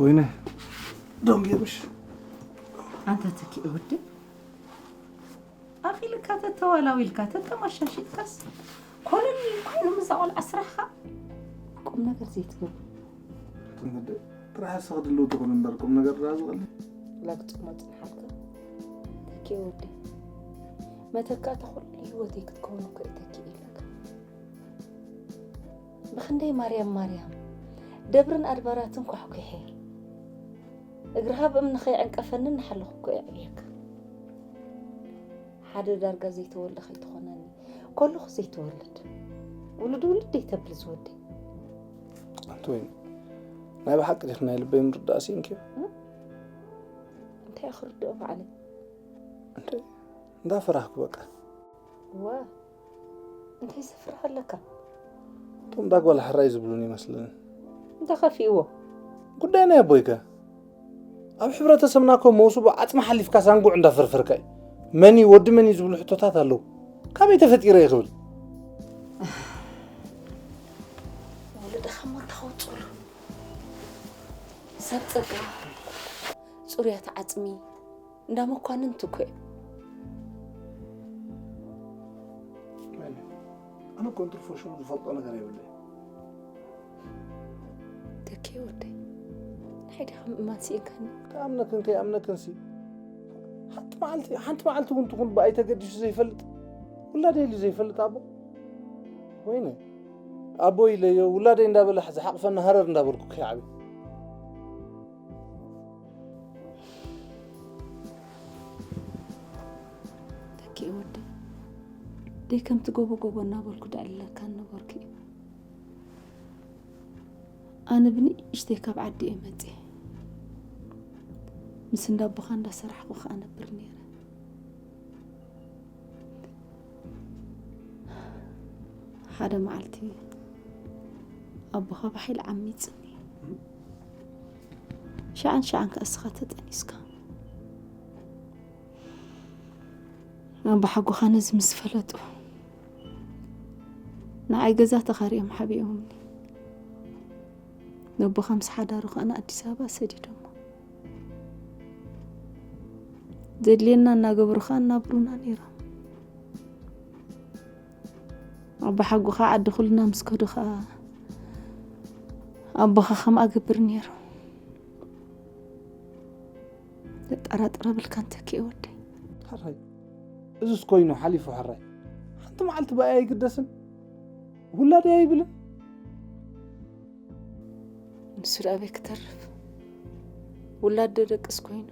ወይነ፣ ደንጊየ ምሽ? ኣንታ ተኪኡ ውድብ፣ ኣኺልካ ተተዋላዊልካ ተተማሻሺጥካስ፣ ኮለል ኮይኑ ምዛ ቆልዓ ስራሕኻ ቁም ነገር ዘይትገብር። ጥራሕ ስኽድልው ትኹን እምበር ቁም ነገር ድኣ ዝቐልል። ላግጽሞ ጽንሓልካ ተኪኡ ውድብ፣ መተካእታ ኩሉ ህይወተይ ክትከውን እኮ እየ ተኪኡ ኢለካ። ብኽንደይ ማርያም ማርያም ደብርን ኣድባራትን ኳሕኲሐ፣ እግርኻ ብእምኒ ከይዕንቀፈኒ እናሓለኹ እኮ እየ ኣዕብየካ። ሓደ ዳርጋ ዘይተወልደ ከይትኾነኒ፣ ኮለኹ ዘይተወልድ። ውሉድ ውልድ ደይተብሊ ዝወደይ። ኣንቲ ወይኒ፣ ናይ ብሓቂ ዲኺ ናይ ልበይ ምርዳእ ሲኢንኪ? እም? እንታይ ክርድኦ ባዕለይ? እንታይ? እንዳፈራህኩ በቃ። እዋ፣ እንታይ ዘፍርህ ኣለካ? እቶም ዳጓል ሕራይ ዝብሉን ይመስለኒ። እንታይ ከፊእዎ? ጉዳይ ናይ ኣቦይከ? ኣብ ሕብረተሰብና እኮ መውስቦ ዓጽሚ ሓሊፍካ ሳንጉዕ እንዳፈርፈርካ እዩ። መን እዩ ወዲ መን እዩ ዝብሉ ሕቶታት ኣለዉ። ካበይ ተፈጢረ እየ ክብል? ወለድኻ እሞ እንታይ ከውጽኡሉ? ሰብ ጸጋ፣ ጽሩያት ዓጽሚ፣ እንዳ መኳንንት እኮ እዮም። ኣነ እኮ እንትርፎ ሽሙ ዝፈልጦ ነገር የብለይ። ተኪ ወደይ፣ ንሓይ ዲኻ ምእማን ስኢንካኒ? ክኣምነክን ከይኣምነክን ሲ፣ ሓንቲ መዓልቲ፣ ሓንቲ መዓልቲ እውን ትኹን ብኣይ ተገዲሱ ዘይፈልጥ፣ ውላደይ ኢሉ ዘይፈልጥ ኣቦ። ወይነ፣ ኣቦ ኢለዮ፣ ውላደይ እንዳበለ ዝሓቕፈኒ ሃረር እንዳበልኩ ከይዓቢ። ተኪ ወደይ፣ ደይ ከምቲ ጎቦ ጎቦ እናበልኩ ደዕልለካ ነበርኩ እዩ። ኣነ ብንእሽተይ ካብ ዓዲ እየ መፅየ። ምስ እንዳ ኣቦኻ እንዳሰራሕኹ ከኣ ነብር ነይረ። ሓደ መዓልቲ ኣቦኻ ብሓይሊ ዓሚፅኒ። ሸዓን ሸዓን ከኣ እስኻ ተጠኒስካ። ኣቦሓጎኻ ነዚ ምስ ፈለጡ፣ ንዓይ ገዛ ተኻሪዮም ሓቢኦምኒ። ነቦኻ ምስ ሓዳሩ ከኣ ንኣዲስ ኣበባ ሰዲዶሞ። ዘድልየና እናገበሩ ከኣ እናብሩና ነይሮም። ኣቦሓጎኻ ዓዲ ኩልና ምስ ከዱ ከኣ ኣቦኻ ከምኣ ገብር ነይሩ። ዘጠራጥር ኣብልካ እንተኪ ወደይ። ሕራይ፣ እዝስ ኮይኑ ሓሊፉ ሕራይ። ሓንቲ መዓልቲ ብኣይ ኣይግደስን። ውላደይ ኣይብልን። ንሱ ደኣ ኣበይ ክተርፍ? ውላድ ዶ ደቅስ ኮይኑ?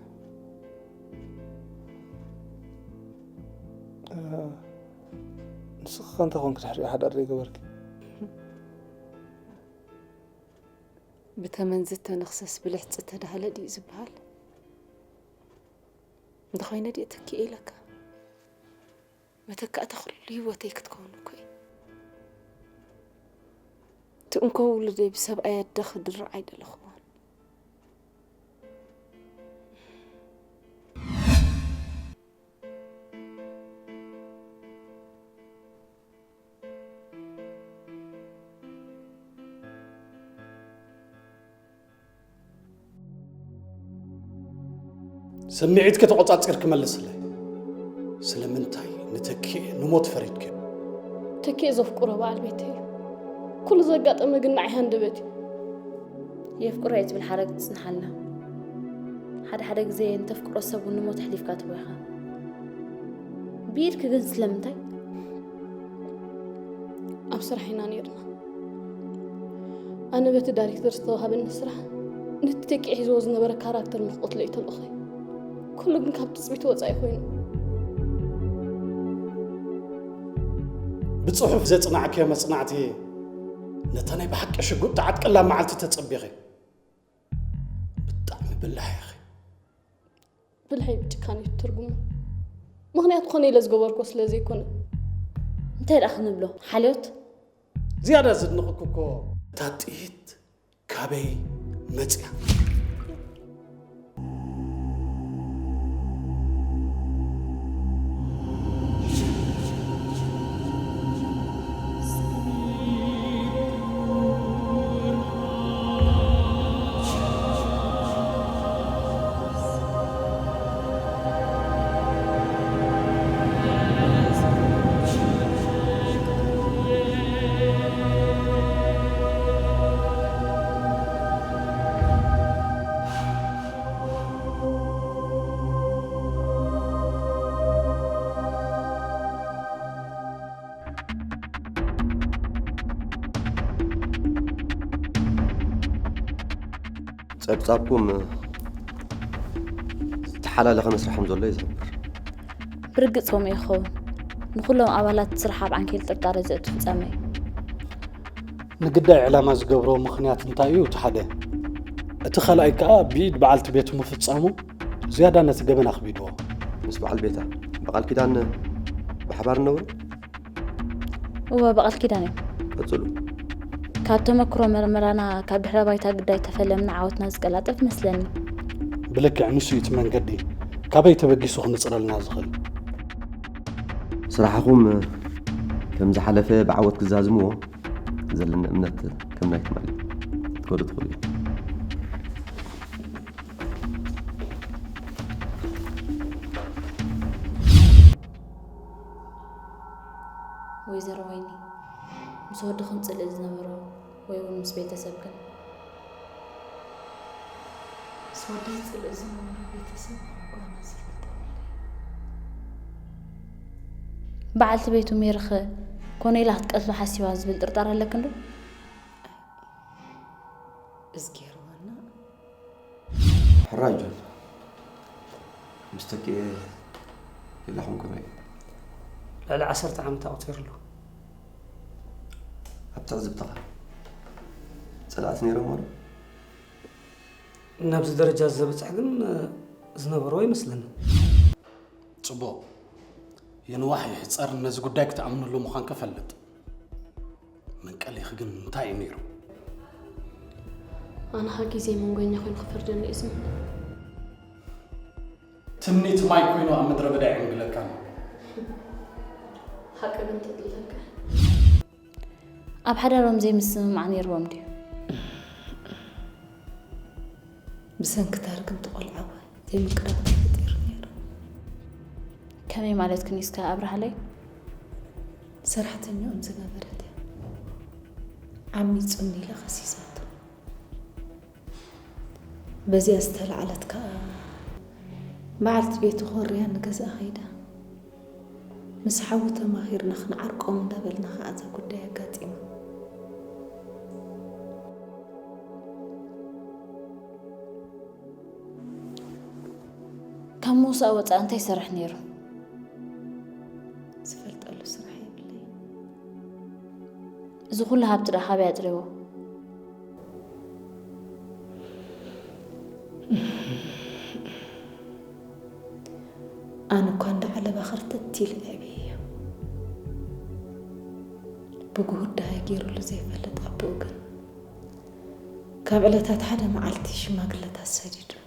እ፣ ንስኺ ከ እንታይ ኮንኪ ድሕሪኡ ሓዳር ዘይገበርኪ? ብተመን ዝተነኽሰስ ብልሕጺ ተዳህለ ድዩ ዝበሃል? እንተኾይነ ድየ ተኪኤ ኢለካ? መተካእታ ኩሉ ህይወተይ ክትከውን እኮ እዩ። እቲ እንኮ ውሉደይ ብሰብኣይ ኣደ ክድርዕ ኣይደለኹዎን። ስምዒትኪ ተቖጻጺርኪ መልስለይ። ስለምንታይ ንተኪኤ ንሞት ፈሪድክዮ? ተኪኤ ዘፍቅሮ በዓል ቤተይ እዩ። ኩሉ ዘጋጠመ ግን ንዓይ ሃንደበት እዩ። የፍቅሮ እየ ትብል ሓረግ ትጽንሓልና። ሓደ ሓደ ግዜ ንተፍቅሮ ሰብ እውን ንሞት ኣሕሊፍካ ትህቦ ኢኻ። ብኢድኪ ግን ስለምንታይ? ኣብ ስራሕ ኢና ነይርና። ኣነ በቲ ዳይሬክተር ዝተዋህበኒ ስራሕ፣ ነቲ ተኪኤ ሒዝዎ ዝነበረ ካራክተር ንክቕትሎ እዩ ተልእኾይ። ኩሉ ግን ካብ ትጽቢት ወጻኢ ኮይኑ። ብጽሑፍ ዘጽናዕክዮ መጽናዕቲ፣ ነታ ናይ ብሓቂ ሽጉጥ ትዓጥቀላ መዓልቲ ተጸቢኺ። ብጣዕሚ ብላሕ ኢኺ። ብልሐይ ብጭካኔ እዩ ትርጉሙ። ምኽንያቱ ኮነ ኢለ ዝገበርኮ ስለ ዘይኮነ። እንታይ ደኣ ክንብሎ? ሓልዮት? ዝያዳ ዝድንቕኩ እኮ እታ ጥይት ካበይ መጽያ? ጸብጻብኩም ዝተሓላለኸ መስርሕ ከም ዘሎ እዩ ዝሕብር። ብርግጽ ከምኡ ይኸውን። ንኹሎም ኣባላት ስራሕ ኣብ ዓንኬል ጥርጣረ ዘእቱ ፍጻመ እዩ። ንግዳይ ዕላማ ዝገብሮ ምኽንያት እንታይ እዩ? እቲ ሓደ። እቲ ካልኣይ ከኣ ብኢድ በዓልቲ ቤቱ ምፍጻሙ ዝያዳ ነቲ ገበን ኣኽቢድዎ። ምስ በዓል ቤታ ብቓል ኪዳን ብሓባር ነብሩ? እወ፣ ብቓል ኪዳን እዮም። ቀጽሉ። ካብ ተመክሮ መርመራና፣ ካብ ድሕረ ባይታ ግዳይ ተፈለምና ዓወትና ዝቀላጠፍ መስለኒ። ብልክዕ ንሱ እዩ እቲ መንገዲ ካበይ ተበጊሱ ክንጽረልና ዝኽእል። ስራሕኹም ከም ዝሓለፈ ብዓወት ክዛዝምዎ ዘለኒ እምነት ከም ናይ ትማሊ ክትከዱ ትኽእሉ ኢኹም። ወይዘሮ ወይኒ፣ ምስ ወድኽን ጽልኢ ዝነበሮ ወይ እውን ምስ ቤተሰብክን? ምስ ወደይ ጽልኢ ዝነበሮ ቤተሰብ ጓና ዝፈልጦ የለን። በዓልቲ ቤቱ ሜርኸ ኮነ ኢላ ክትቀትሎ ሓሲባ ዝብል ጥርጣረ ኣለክን ዶ? እዝጌር ዋና። ሕራይ ጆን፣ ምስ ተኪኤ ሌላኹም ከመይ እዩ? ልዕሊ ዓሰርተ ዓመት ኣቑጺሩ ኣሎ። ኣብ ትዕዝብትኻ? እቲ ጸላእቲ ነይሮም ዶ? ናብዚ ደረጃ ዘብጽሕ ግን ዝነበሩ ኣይመስለንን። ጽቡቕ። ይንዋሕ ይሕጸር፣ ነዚ ጉዳይ ክትኣምንሉ ምዃንኪ እፈልጥ። መንቀሊኺ ግን እንታይ እዩ ነይሩ? ኣነ ኸኣ ግዜ መንጎኛ ኮይኑ ክፈርደኒ እዩ ዝምነ። ትምኒት ማይ ኮይኑ ኣብ ምድረ በዳ ይዕንግለካ ኣሎ። ሓቂ ግን ተድልለካ። ኣብ ሓዳሮም ዘይምስምማዕ ነይርዎም ድዩ? ብሰንኪ ታርግምቲ ቆልዓ እውን ዘይምቅራብ ተፈጢሩ ነይሩ። ከመይ ማለትክን እስከ ኣብርሃለይ? ሰራሕተኛኦም ዝነበረት እያ ዓሚጹኒ ኢላ ከሲሳቶ። በዚኣ ዝተላዕለት ከኣ በዓልቲ ቤቱ ኮርያ ንገዝኣ ከይዳ። ምስ ሓዉ ተማኺርና ክንዓርቆም እንዳበልና ከኣ እዛ ጉዳይ ኣጋጢማ። ካብ ምውሳእ ወጻኢ እንታይ ይሰርሕ ነይሩ? ዝፈልጠሉ ስራሕ የብለይ። እዚ ኩሉ ሃብቲ ደኣ ካበይ ኣጥሪዎ? ኣነ እኳ እንዳ ዓለባ ኸርተት ኢለ ኣዕብየዮ። ብግሁድ ደሃይ ገይሩሉ ዘይፈልጥ ኣቦኡ ግን ካብ ዕለታት ሓደ መዓልቲ ሽማግለታት ሰዲዱሉ።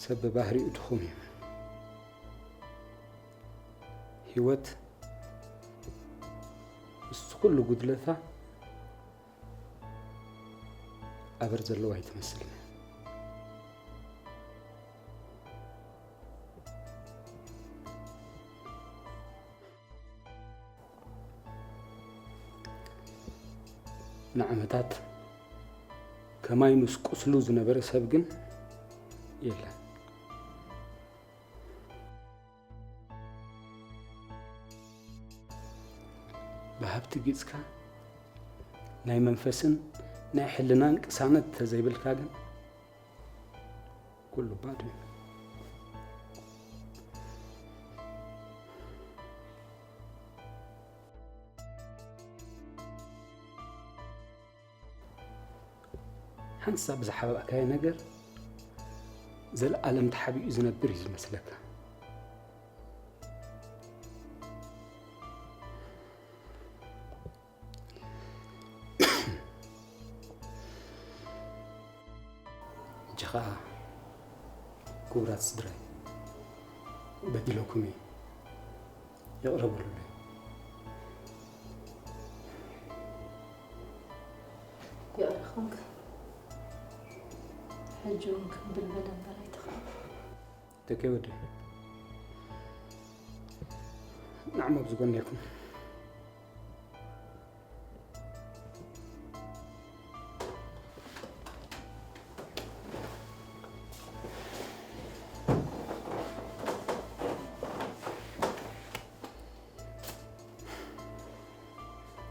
ሰብ ብባህሪኡ ድኹም እዩ። ህይወት ምስ ኩሉ ጉድለታ ኣበር ዘለዋ ኣይትመስልን። ንዓመታት ከማይ ምስ ቁስሉ ዝነበረ ሰብ ግን የለን። ብሃብቲ ጊጽካ ናይ መንፈስን ናይ ሕልናን ቅሳነት ተዘይብልካ ግን ኩሉ ባዶ እዩ። ሓንሳብ ዝሓባእካዮ ነገር ዘለኣለም ተሓቢኡ ዝነብር እዩ ዝመስለካ። ሕጂ ኸኣ ክቡራት ስድራይ፣ በዲለኩም እየ። ይቕረ በሉለይ። ይቕረ ኾንካ። ሕጂ እውን ክምብል በለ እምበር ኣይትኽእል። ደቂ ወደይ፣ ንዓም ኣብዚ ጎኒ ኢኹም።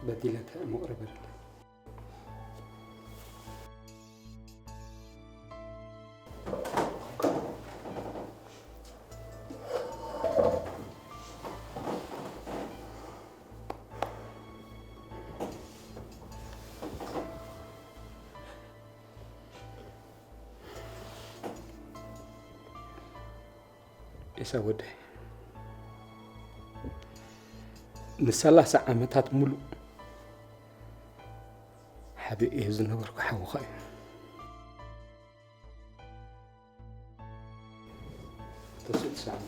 በዲለካ እሞ ይቕረ በለለይ። ኤሳው ወደይ፣ ንሰላሳ ዓመታት ሙሉእ ሓቢኤዮ ዝነበርኩ ሓውኻ እዩ። ተስኡ ትስዕም።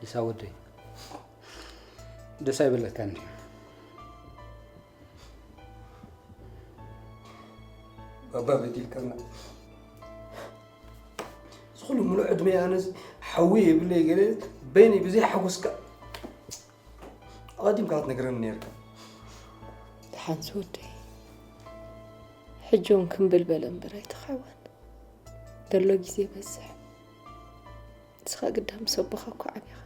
ኢሳው ወደይ፣ ደስ ኣይበለካን ድዩ? ባባ በዲልካና። እዚ ኩሉ ሙሉእ ዕድመ ኣነስ ሓዊ የብለይ ገለ በይነይ ብዘይ ሓጎስካ ኣቐዲምካ ክትነግረኒ ነይርካ። ደሓንስ ወደይ፣ ሕጂ እውን ክምብል በለ እምበር ኣይተኻዋን። ዘሎ ግዜ ይበዝሕ። ንስኻ ግዳ ምስ ኣቦኻ እኮ ዓቢኻ።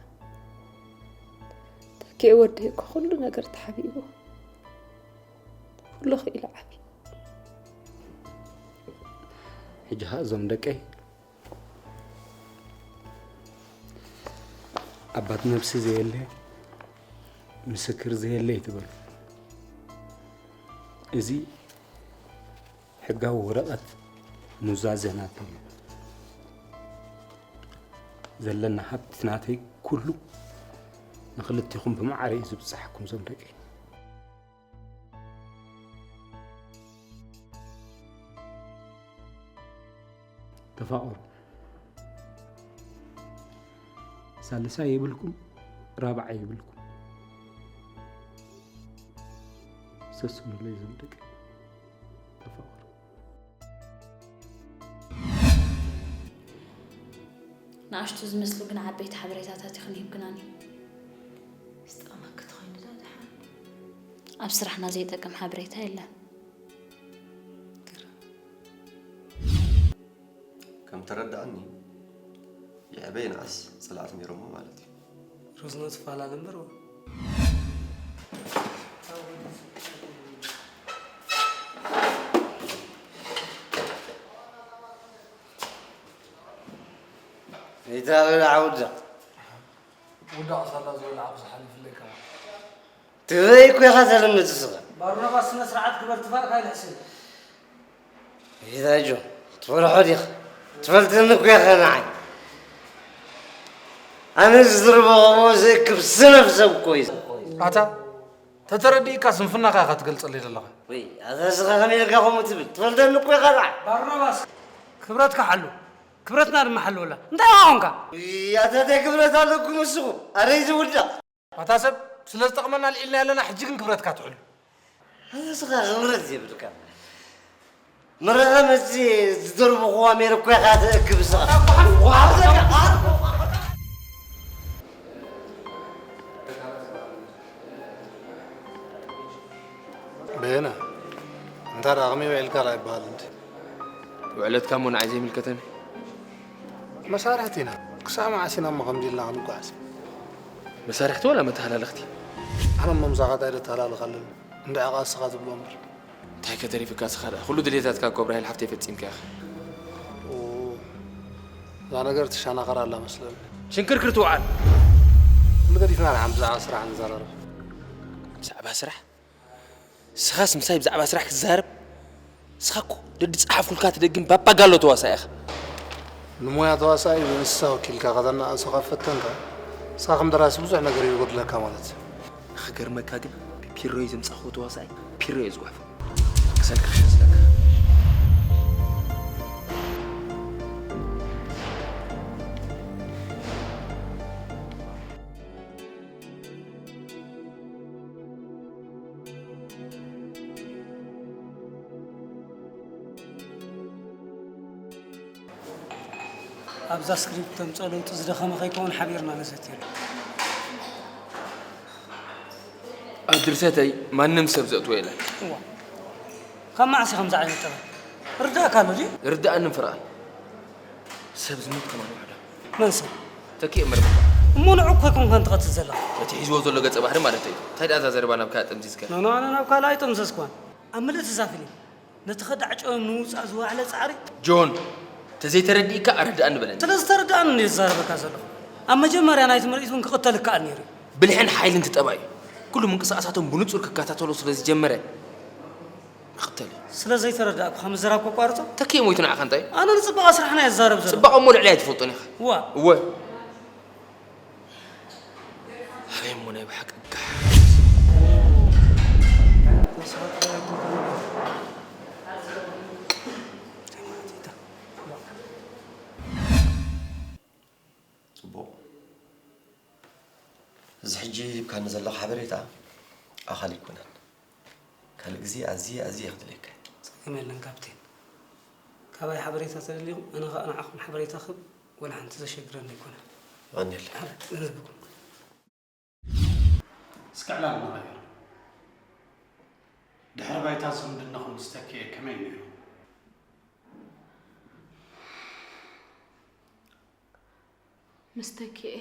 ተኪኤ ወደይ እኮ ኩሉ ነገር ተሓቢእዎ። ኩሉ ክኢሉ ዓብዩ። ሕጂ ኸኣ እዞም ደቀይ ኣባት ነብሲ ዘየለ፣ ምስክር ዘየለ እዩ ትበሉ። እዚ ሕጋዊ ወረቐት ኑዛዘ ናተይ እዩ። ዘለና ሃብቲ ናተይ ኩሉ ንኽልቴኹም ብማዕረ እዩ ዝብጽሓኩም እዞም ደቀይ። ተፋቐሩ። ሳልሳይ የብልኩም፣ ራብዓይ የብልኩም። ሰስኑለይ እዞም ደቀይ። ተፋቐሩ። ንኣሽቱ ዝመስሉ ግን ዓበይቲ ሓበሬታታት ኢኽን ሂብክናኒ። ዝጠቕመኪ ተኾይኑ ዶ ደሓን? ኣብ ስራሕና ዘይጠቅም ሓበሬታ የለን። ግርም። ከም ተረድኣኒ፣ ይዕበ ይንኣስ ጸላእቲ ነይሮሞ ማለት እዩ። ርዝነት ይፈላለ እምበር፣ ኣይታ በላዕ ውዳቕ። ውዳቕ ሳላ ዝበልዓ ብዝሓልፍለይ ከማን። ትበይ እኮ ኢኻ ተልምድ ስኻ። ባርናባስ፣ ስነ ስርዓት ግበር፣ ትፋእካ ይልሕስን። ይታጆ፣ ትፈርሖ ዲኻ? ትፈልጥኒ እኮ ኢኻ ንዓይ። ኣነ ዝዝርበ ከምኡ ዘእክብ ሰነፍ ሰብ እኮ እዩ። ኣታ፣ ተተረዲእካ ስንፍናኻ ኢኻ ትገልጸለይ ዘለኻ። ወይ፣ ኣታ ስኻ ከመይ ኢልካ ከምኡ ትብል? ትፈልጠኒ እኮ ኢኻ ንዓይ። ባርናባስ፣ ክብረትካ ሓሉ፣ ክብረትና ድማ ሓልወላ። እንታይ ኢኻ ኾንካ? እይ፣ ኣታ እንታይ ክብረት ኣለኩም ንስኹም? ኣረይ ዝውዳቕ። ኣታ ሰብ፣ ስለ ዝጠቕመና ልዒልና ኣለና፣ ሕጂ ግን ክብረትካ ትሕሉ። ኣታ ስኻ ክብረት የብልካ። መረኻ መጽ ዝደርብኽዋ ሜር እኮ ኢኻ ተእክብ ስኻ። በየነ፣ እንታ ደኣ ከመይ ውዒልካ ደኣ ይበሃል እንዲ። ውዕለትካ እሞ ንዓይ ዘይምልከተኒ። መሳርሕቲ ኢና። ክሳዕ መዓስ ኢና እሞ ከምዚ ኢልና ክንጓዓዝ? መሳርሕቲ ዋላ መተሃላለኽቲ? ኣነ እሞ ምሳኻ እንታይ ደተሃላልኽ ኣለኒ? እንድዒ ኸኣ እስኻ ትብሎ እምበር። እንታይ ከተሪፍካ እስኻ ደኣ? ኩሉ ድሌታትካ እኮ እብራሂል ሓፍተይ ፈጺምካ ኢኻ። ኦ፣ እዛ ነገር ትሻናኸር ኣላ መስለኒ። ሽንክርክር ትውዓል። ኩሉ ገዲፍና ንሓ ብዛዕባ ስራሕ ንዘራረብ። ብዛዕባ ስራሕ? ንስኻስ ምሳይ ብዛዕባ ስራሕ ክትዛረብ? ንስኻ እኮ ደዲ ጸሓፍኩልካ ትደግም ባባጋሎ ተዋሳኢ ኢኻ። ንሞያ ተዋሳኢ ብእንስሳ ወኪልካ ከተናእሶ ካብ ፈተንካ፣ ንስኻ ከም ደራሲ ብዙሕ ነገር ይጎድለካ ማለት እዩ። ክገርመካ ግን፣ ብፒሮይ ዘምጻእክዎ ተዋሳኣይ ፒሮይ እየ ዝጓሕፎ። ክሰልካ ክሸስለካ። ኣብዛ ስክሪፕት ተምጽኦ ለውጢ ዝደኸመ ከይከውን ሓቢርና ነዘትየሉ። ኣብ ድርሰተይ ማንም ሰብ ዘእትዎ የለን። እዋ፣ ካብ መዓስ እዩ ከምዚ ዓይነት ጠባይ? ርዳእካ ኣሎ ድዩ? ርዳእንን ፍርቓን። ሰብ ዝሞት ከማን ውሕዶ። መን ሰብ? ተኪኤ መርመራ። እሞ ንዑ እኮ ኣይኮንካን ትቐትል ዘለኻ። እቲ ሒዝዎ ዘሎ ገጸ ባህሪ ማለተይ እዩ። እንታይ ደኣ እዛ ዘረባ ናብ ካልእ ጠምዚዝካ? ኖኖ፣ ኣነ ናብ ካልእ ኣይጠምዘዝኳን። ኣብ ምልእቲ እዛ ፊልም ነቲ ከዳዕ ጨወም ንምውጻእ ዝወዓለ ጻዕሪ። ጆን፣ ተዘይተረዲእካ ኣረድኣኒ በለኒ። ስለ ዝተረድኣኒ እንድየ ዝዛረበካ ዘለኹ። ኣብ መጀመርያ ናይቲ ምርኢት እውን ክቕተል ይከኣል ነይሩ እዩ። ብልሕን ሓይልን እቲ ጠባይ እዩ። ኩሉ ምንቅስቓሳቶም ብንጹር ክከታተሎ ስለ ዝጀመረ ክቕተል እዩ። ስለ ዘይተረዳእኩኻ ምዝራብ ከቋርጾ? ተኪኤ ሞይቱ ንዓኻ እንታይ? ኣነ ንጽባቐ ስራሕና እየ ዝዛረብ ዘለኹ። ጽባቐ እሞ ልዕሊ ኣይትፈልጦን ኢኻ። እዋ። እወ። ኣበይ እሞ ናይ ብሓቂ ጋሕ። ጽቡቕ። እዚ ሕጂ ሂብካኒ ዘለኻ ሓበሬታ ኣኻሊ ኣይኮነን። ካልእ ግዜ ኣዝየ፣ ኣዝየ ክድልየካ እየ። ጸገም የለን ካፕቴን። ኣባይ ሓበሬታ ተደሊኹም፣ ኣነ ኸኣ ንዓኹም ሓበሬታ ክህብ ወላ ሓንቲ ዘሸግረኒ ኣይኮነን። የቐንየለይ። ሓረ፣ ገንዘብኩም። እስከ ዕላል ንቐይር። ድሕረ ባይታ ዝምድናኹም ምስ ተኪኤ ከመይ ነይሩ? ምስ ተኪኤ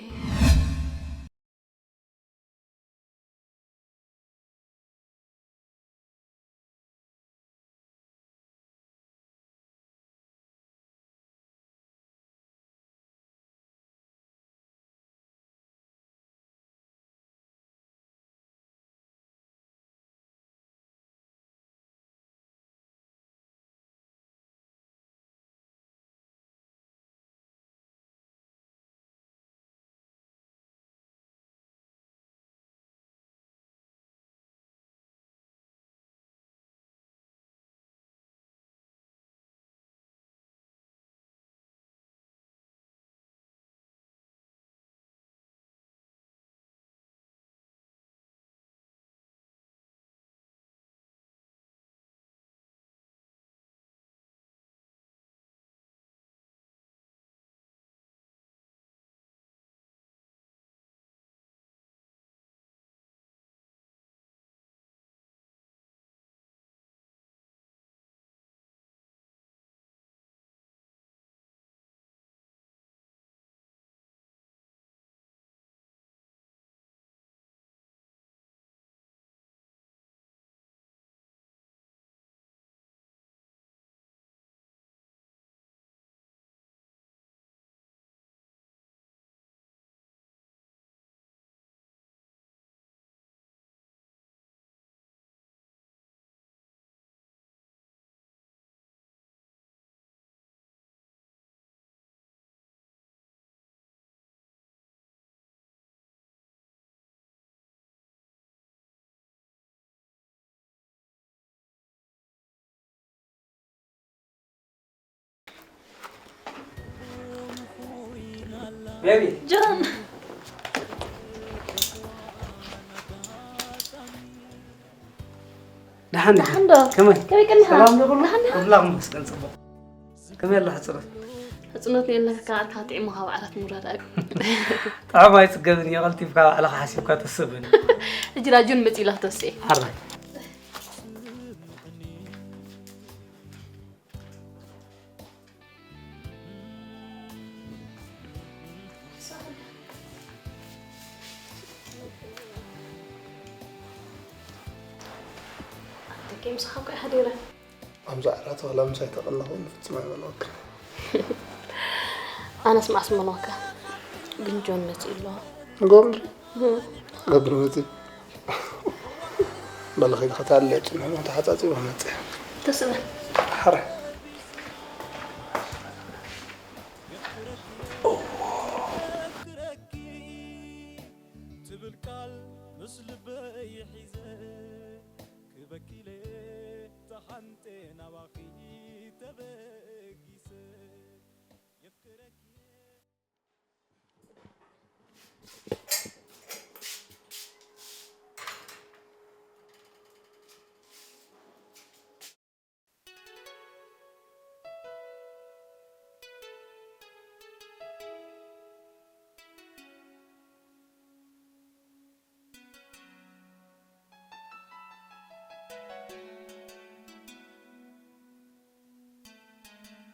ቤቢ። ጆን። ደሓን ዶ? ደሓን ዶ? ከመይ? ከመይ ቀኒኻ? ሰላም ዶ ኩሉ? ደሓን ዲኻ? ኣምላኽ ይመስገን፣ ጽቡቕ። ከመይ ኣላ ሕጽረት? ሕጽነት የለን፣ ከካኣልካ ጥዒምኻ ኣብ ዓራት ምውራድ ኣብ ጥዑም ኣይጽገብን እዩ፣ ቀልጢፍካ ባዕልኻ ሓሲብካ ተስብን። ሕጂ ዳጁን መጺኡ ኢላ ክትወስእ እየ። ሓራይ። ኣንተ ኬምስኻ እኮ ኢኻ ደይረ። ኣብዛ ዓራት ዋላ ምሳይ ተቐነኹ ንፍጽም ኣይመንወክን። ኣነስ መዓስ መንወካ? ግን ጆን መጺኡ ኣሎ። ንገብር? እህ። ገብር መጺኡ? በል ኸይዲ ኸታለ ጭንሕና ተሓጻጺቡ መጺኡ። ተስበ። ሓረ። ትብል ቃል ምስ ልበይ ሒዘ ክበኪለ ተሓንተ ናባኺ ተበጊሰ የፍቅረኪ።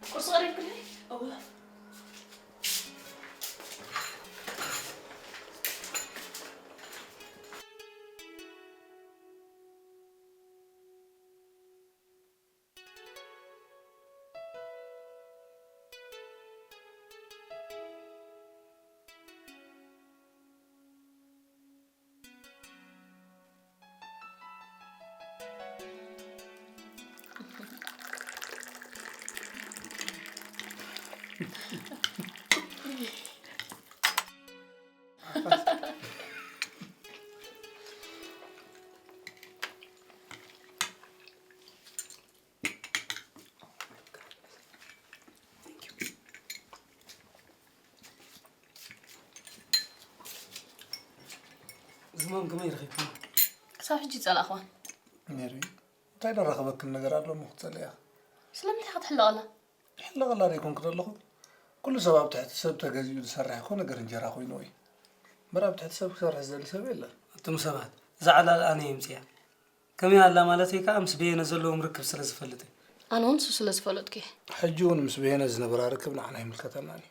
ቁርሲ ቀሪብክለይ? እወ። ዝማም ከመይ ረኺብኩም? ክሳብ ሕጂ ጸላእኽዋ። ሜሪ፣ እንታይ ደረኸበክን ነገር ኣሎ እሞ ክትጸልያ? ስለምንታይ ክትሕለቐላ? ሕለቐላ ዶ ኣይኮንኩ ዘለኹ? ኩሉ ሰብ ኣብ ትሕቲ ሰብ ተገዚኡ ዝሰርሕ እኮ ነገር እንጀራ ኮይኑ እዩ። እምበር ኣብ ትሕቲ ሰብ ክሰርሕ ዝደሊ ሰብ የለን። ኣቱም ሰባት፣ እዛ ዕላል ኣነ እየ ምፅያ። ከመይ ኣላ ማለተይ ከዓ ምስ በየነ ዘለዎም ርክብ ስለ ዝፈልጥ እዩ። ኣነ እውን ንሱ ስለ ዝፈለጥኩ እየ። ሕጂ እውን ምስ በየነ ዝነበራ ርክብ ንዓና ኣይምልከተናን እዩ።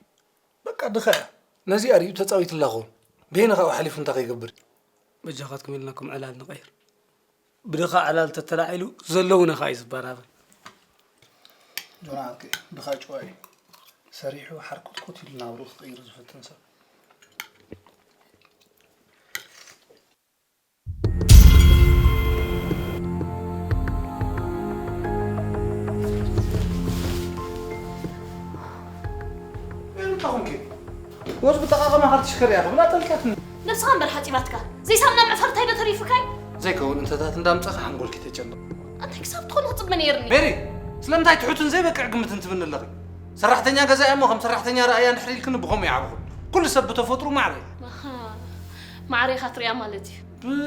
በቃ ድኻ እያ። ነዚኣ ሪኡ ተፃዊትላ ኸውን። በየነ ካብኡ ሓሊፉ እንታይ ከይገብር እዩ? በጃኻትኩም ኢልናኩም ዕላል ንቐይር። ብድኻ ዕላል ተተላዒሉ ዘለውነ ከዓ እዩ ዝበራበር። ጆና ዓርከይ፣ ድኻ ጭዋ እዩ። ሰሪሑ ሓርኩትኩት ኢሉ ናብርኡ ክቕይር ዝፍትን ሰብ። እንታይ ኾንኪ? ወዝ ብጠቓቐማ ካልትሽከር እያ ክብላ ጠልካትኒ። ነብስኻ እምበር ሓጺባትካ። ዘይሳምና ምዕፋር እንታይ ዶ ተሪፉካይ? ዘይከውን እንተታት እንዳምጻኻ ሓንጎልኪ ተጨንቕ። ኣንታይ ክሳብ ትኾን ክጽበ ነይርኒ። ሜሪ፣ ስለምንታይ ትሑትን ዘይበቅዕ ግምትን ትብኒ ኣለኺ? ሰራሕተኛ ገዛ እያ እሞ ከም ሰራሕተኛ ረኣያ እንድሕር ኢልክኒ ብኸምኡ ይዓብኹ። ኩሉ ሰብ ብተፈጥሩ ማዕረ እዩ። ኣሃ፣ ማዕረ ኢኻ ትሪኣ ማለት እዩ።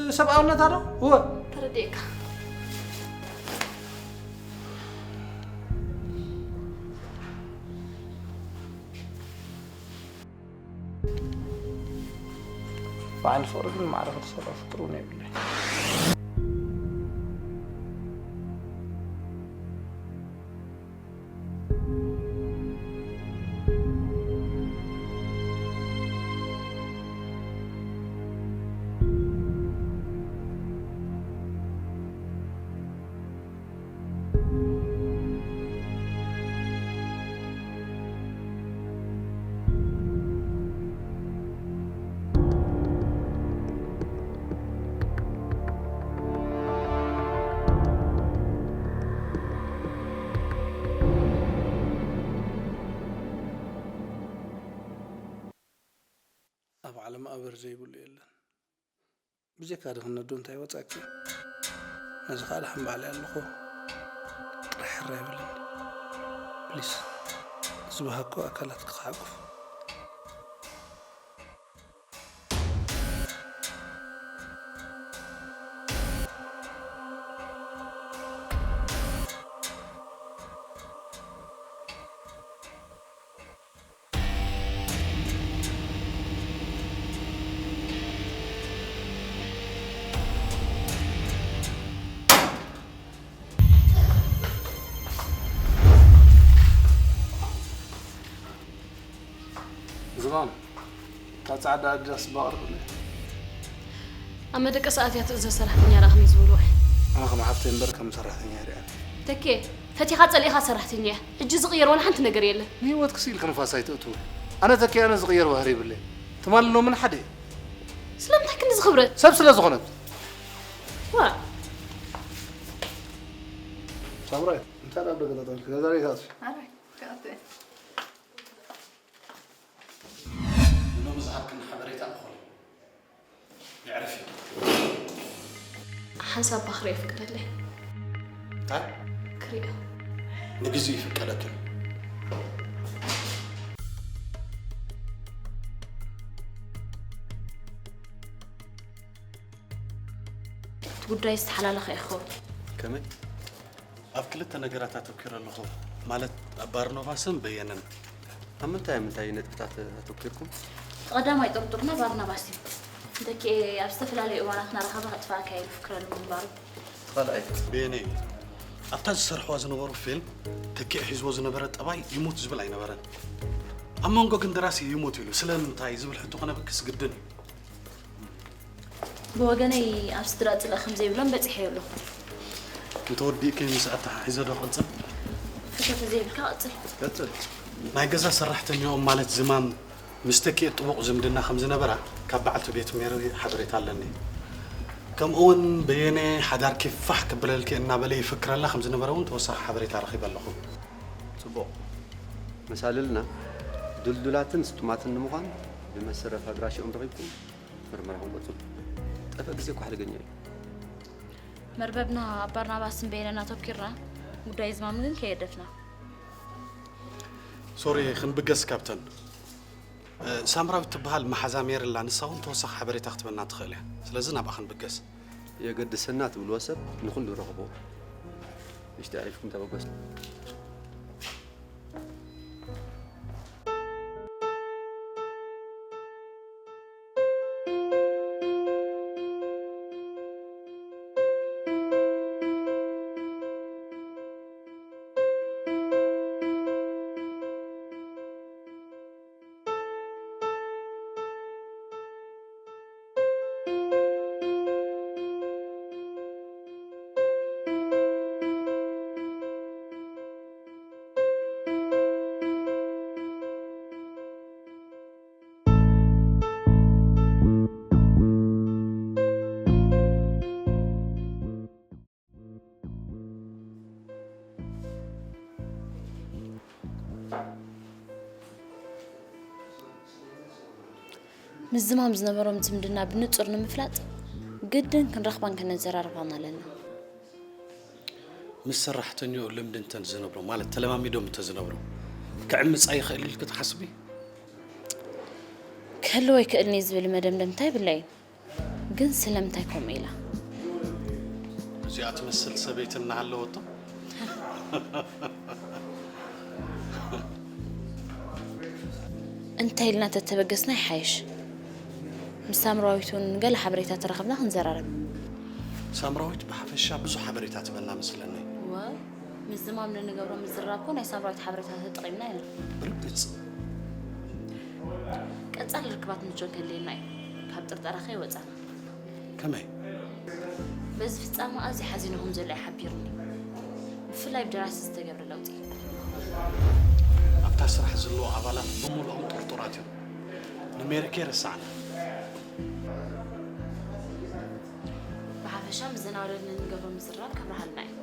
ብሰብኣውነታ ዶ? እወ። ተረዲኤካ። በዓል ፍቕሪ ግን ማዕረ ክትሰርዖ ፍጡር እውን የብለይ። ኣብ ዓለም ኣበር ዘይብሉ የለን። ብጀካ ድኽነት ዶ እንታይ ወጻኪ? ነዚ ከዓ ደሓን ባዕለይ ኣለኹ። ጥራሕ ሕራይ በለኒ። ፕሊስ። ዝብሃግኩ ኣካላት ክትሓቁፍ። ዝማም፣ እታ ጻዕዳ ኣዲዳስ እባ ኣቕርብለይ። ኣብ መደቀሲ ኣትያ ትእዘዝ ሰራሕተኛ ረኣኽኒ ዝብልዋ። ኣነ ከም ሓፍተይ እምበር ከም ሰራሕተኛ ኣይርእያን። ተኬ፣ ፈቲኻ ጸሊእኻ ሰራሕተኛ እያ። ሕጂ ዝቕየር ዋላ ሓንቲ ነገር የለን። ንህይወትኪ ስኢልኪ ንፋስ ኣይተእትዊ። ኣነ ተኬ ኣነ ዝቕየር ባህሪ የብለይን። ትማልን ሎምን ሓደ እዩ። ስለምንታይ ክንድዚ ክብረት? ሰብ ስለ ዝኾነት። ዋ። ሳምራይ፣ እንታይ ደኣ ኣብ ደገ ጠጠው ኢልኪ? ነዛ ሬሳ ኣጥፊ። ኣረ፣ ክኣቱ እየ። ንሎሚ ዝሃብክኒ ሓበሬታ እኹል። የዕርፊ። ሓንሳብ እባ ክሪኦ ፍቀደለይ። እንታይ? ክሪኦ። ንግዜኡ ይፍቀደኪ። እቲ ጉዳይ ዝተሓላለኸ እዩ ክኸውን። ከመይ? ኣብ ክልተ ነገራት ኣተኲረ ኣለኹ፣ ማለት ኣብ ባርኖባስን በየነን። ኣብ ምንታይ ኣብ ምንታይ ነጥብታት ኣተኲርኩም? እቲ ቀዳማይ ጥርጡርና ባርናባስ እዩ። ንተኪኤ ኣብ ዝተፈላለዩ እዋናት እናረኸበ ከጥፍኣካ ኢሉ ይፍክረሉ ምንባሩ። እቲ ካልኣይ? በየነ እዩ። ኣብታ ዝሰርሕዋ ዝነበሩ ፊልም ተኪኤ ሒዝዎ ዝነበረ ጠባይ ይሙት ዝብል ኣይነበረን። ኣብ መንጎ ግን ደራሲ ይሙት ኢሉ ስለምንታይ ዝብል ሕቶ ከነብግስ ግድን እዩ። ብወገነይ ኣብ ስድራ ጽልኢ ከም ዘይብሎም በጺሐዮ ኣለኹ። እንተወዲእኪ ምስ ኣተሓሒዘ ዶ ክቕጽል? ፍቶ ተዘይብልካ ቀጽል። ቀጽል። ናይ ገዛ ሰራሕተኛኦም ማለት ዝማም ምስ ተኪኤ ጥቡቕ ዝምድና ከም ዝነበራ ካብ በዓልቲ ቤት ሜሪ ሓበሬታ ኣለኒ። ከምኡ እውን በየነ ሓዳርኪ ፋሕ ክብለልኪ እናበለ ይፍክረላ ከም ዝነበረ እውን ተወሳኺ ሓበሬታ ረኺበ ኣለኹ። ጽቡቕ። መሳልልና ድልዱላትን ስጡማትን ንምዃን ብመሰረት ኣድራሽኦም ረኺብኩም ምርመራኹም ቀጽሉ። ጠፍእ ግዜ እኮ ሓደገኛ እዩ። መርበብና ኣብ ባርናባስን በየነን ኣተኲርና፣ ጉዳይ ዝማም ግን ከየደፍና። ሶሪ፣ ክንብገስ ካብተን። እ፣ ሳምራዊት ትበሃል መሓዛ ሜሪ ኣላ፣ ንሳ እውን ተወሳኺ ሓበሬታ ክትበና ትኽእል እያ። ስለዚ ናብኣ ክንብገስ። የገድሰና ትብልዎ ሰብ ንኹሉ ረኽቦ። ንእሽተይ ኣዕሪፍኩም ተበገሱ። ምዝማም ዝነበሮም ዝምድና ብንጹር ንምፍላጥ ግድን ክንረኽባን ከነዘራርባን ኣለና። ምስ ሰራሕተኛኡ ልምዲ እንተ ዝነብሮ፣ ማለት ተለማሚዶም እንተ ዝነብሮ፣ ክዕምጻ ይኽእል ኢልኪ ትሓስቢ? ክህልዎ ይክእልኒ ዝብል መደምደምታ የብለይን። ግን ስለምንታይ ከምኡ ኢላ? እዚኣ ትመስል ሰበይቲ እናሃለወቶ? እንታይ ኢልና ተተበገስና ይሓይሽ። ምስ ሳምራዊት እውን ገለ ሓበሬታ ተረኸብና ክንዘራረብ። ሳምራዊት ብሓፈሻ ብዙሕ ሓበሬታ ትበና መስለኒ። እወ፣ ምስ ዝማም ንንገብሮ ምዝርራብ እኮ ናይ ሳምራዊት ሓበሬታ ተጠቒምና ኢና። ብርግጽ። ቀጻሊ ርክባት ምጆን ከድልየና እዩ። ካብ ጥርጠራ ከይወጻና። ከመይ? በዚ ፍጻመ ኣዝዩ ሓዚኑ ከም ዘሎ እዩ ሓቢሩኒ። ብፍላይ ብደራሲ ዝተገብረ ለውጢ። ኣብታ ስራሕ ዘለዉ ኣባላት ብምሉኦም ጥርጡራት እዮም። ንሜሪኬ ረሳዕና። ብሓፈሻ ምስ ዘናወደድ ንንገብሮ ምዝራብ ከብርሃልና እዩ።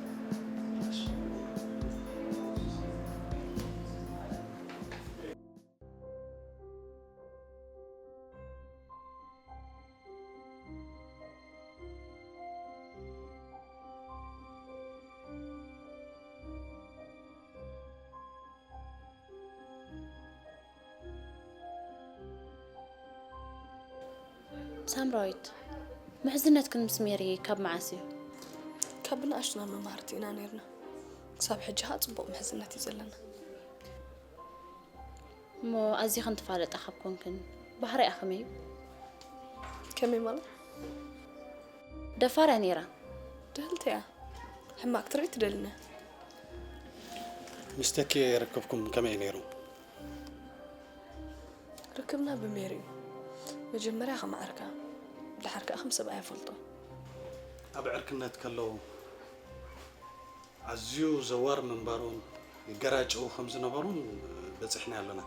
ሳምራዊት፣ ምሕዝነትክን ምስ ሜሪ ካብ መዓስ እዩ? ካብ ብንኣሽቱና መማህርቲ ኢና ነይርና። ክሳብ ሕጂ ኸኣ ጽቡቕ ምሕዝነት እዩ ዘለና። እሞ ኣዚኽን ትፋለጣ ካብ ኮንክን፣ ባህሪኣ ከመይ እዩ? ከመይ ማለት? ደፋር እያ ነይራ። ድህልቲ እያ። ሕማቕ ክትርኢ ትደልን እያ። ምስ ተኪ ርክብኩም ከመይ ነይሩ? ርክብና ብሜሪ እዩ። መጀመርያ ከም ዓርካ፣ ድሓር ከኣ ከም ሰብኣይ እፈልጦ። ኣብ ዕርክነት ከለዉ ኣዝዩ ዘዋር ምንባሩን ይገራጨዉ ከም ዝነበሩን በጺሕናዮ ኣለና።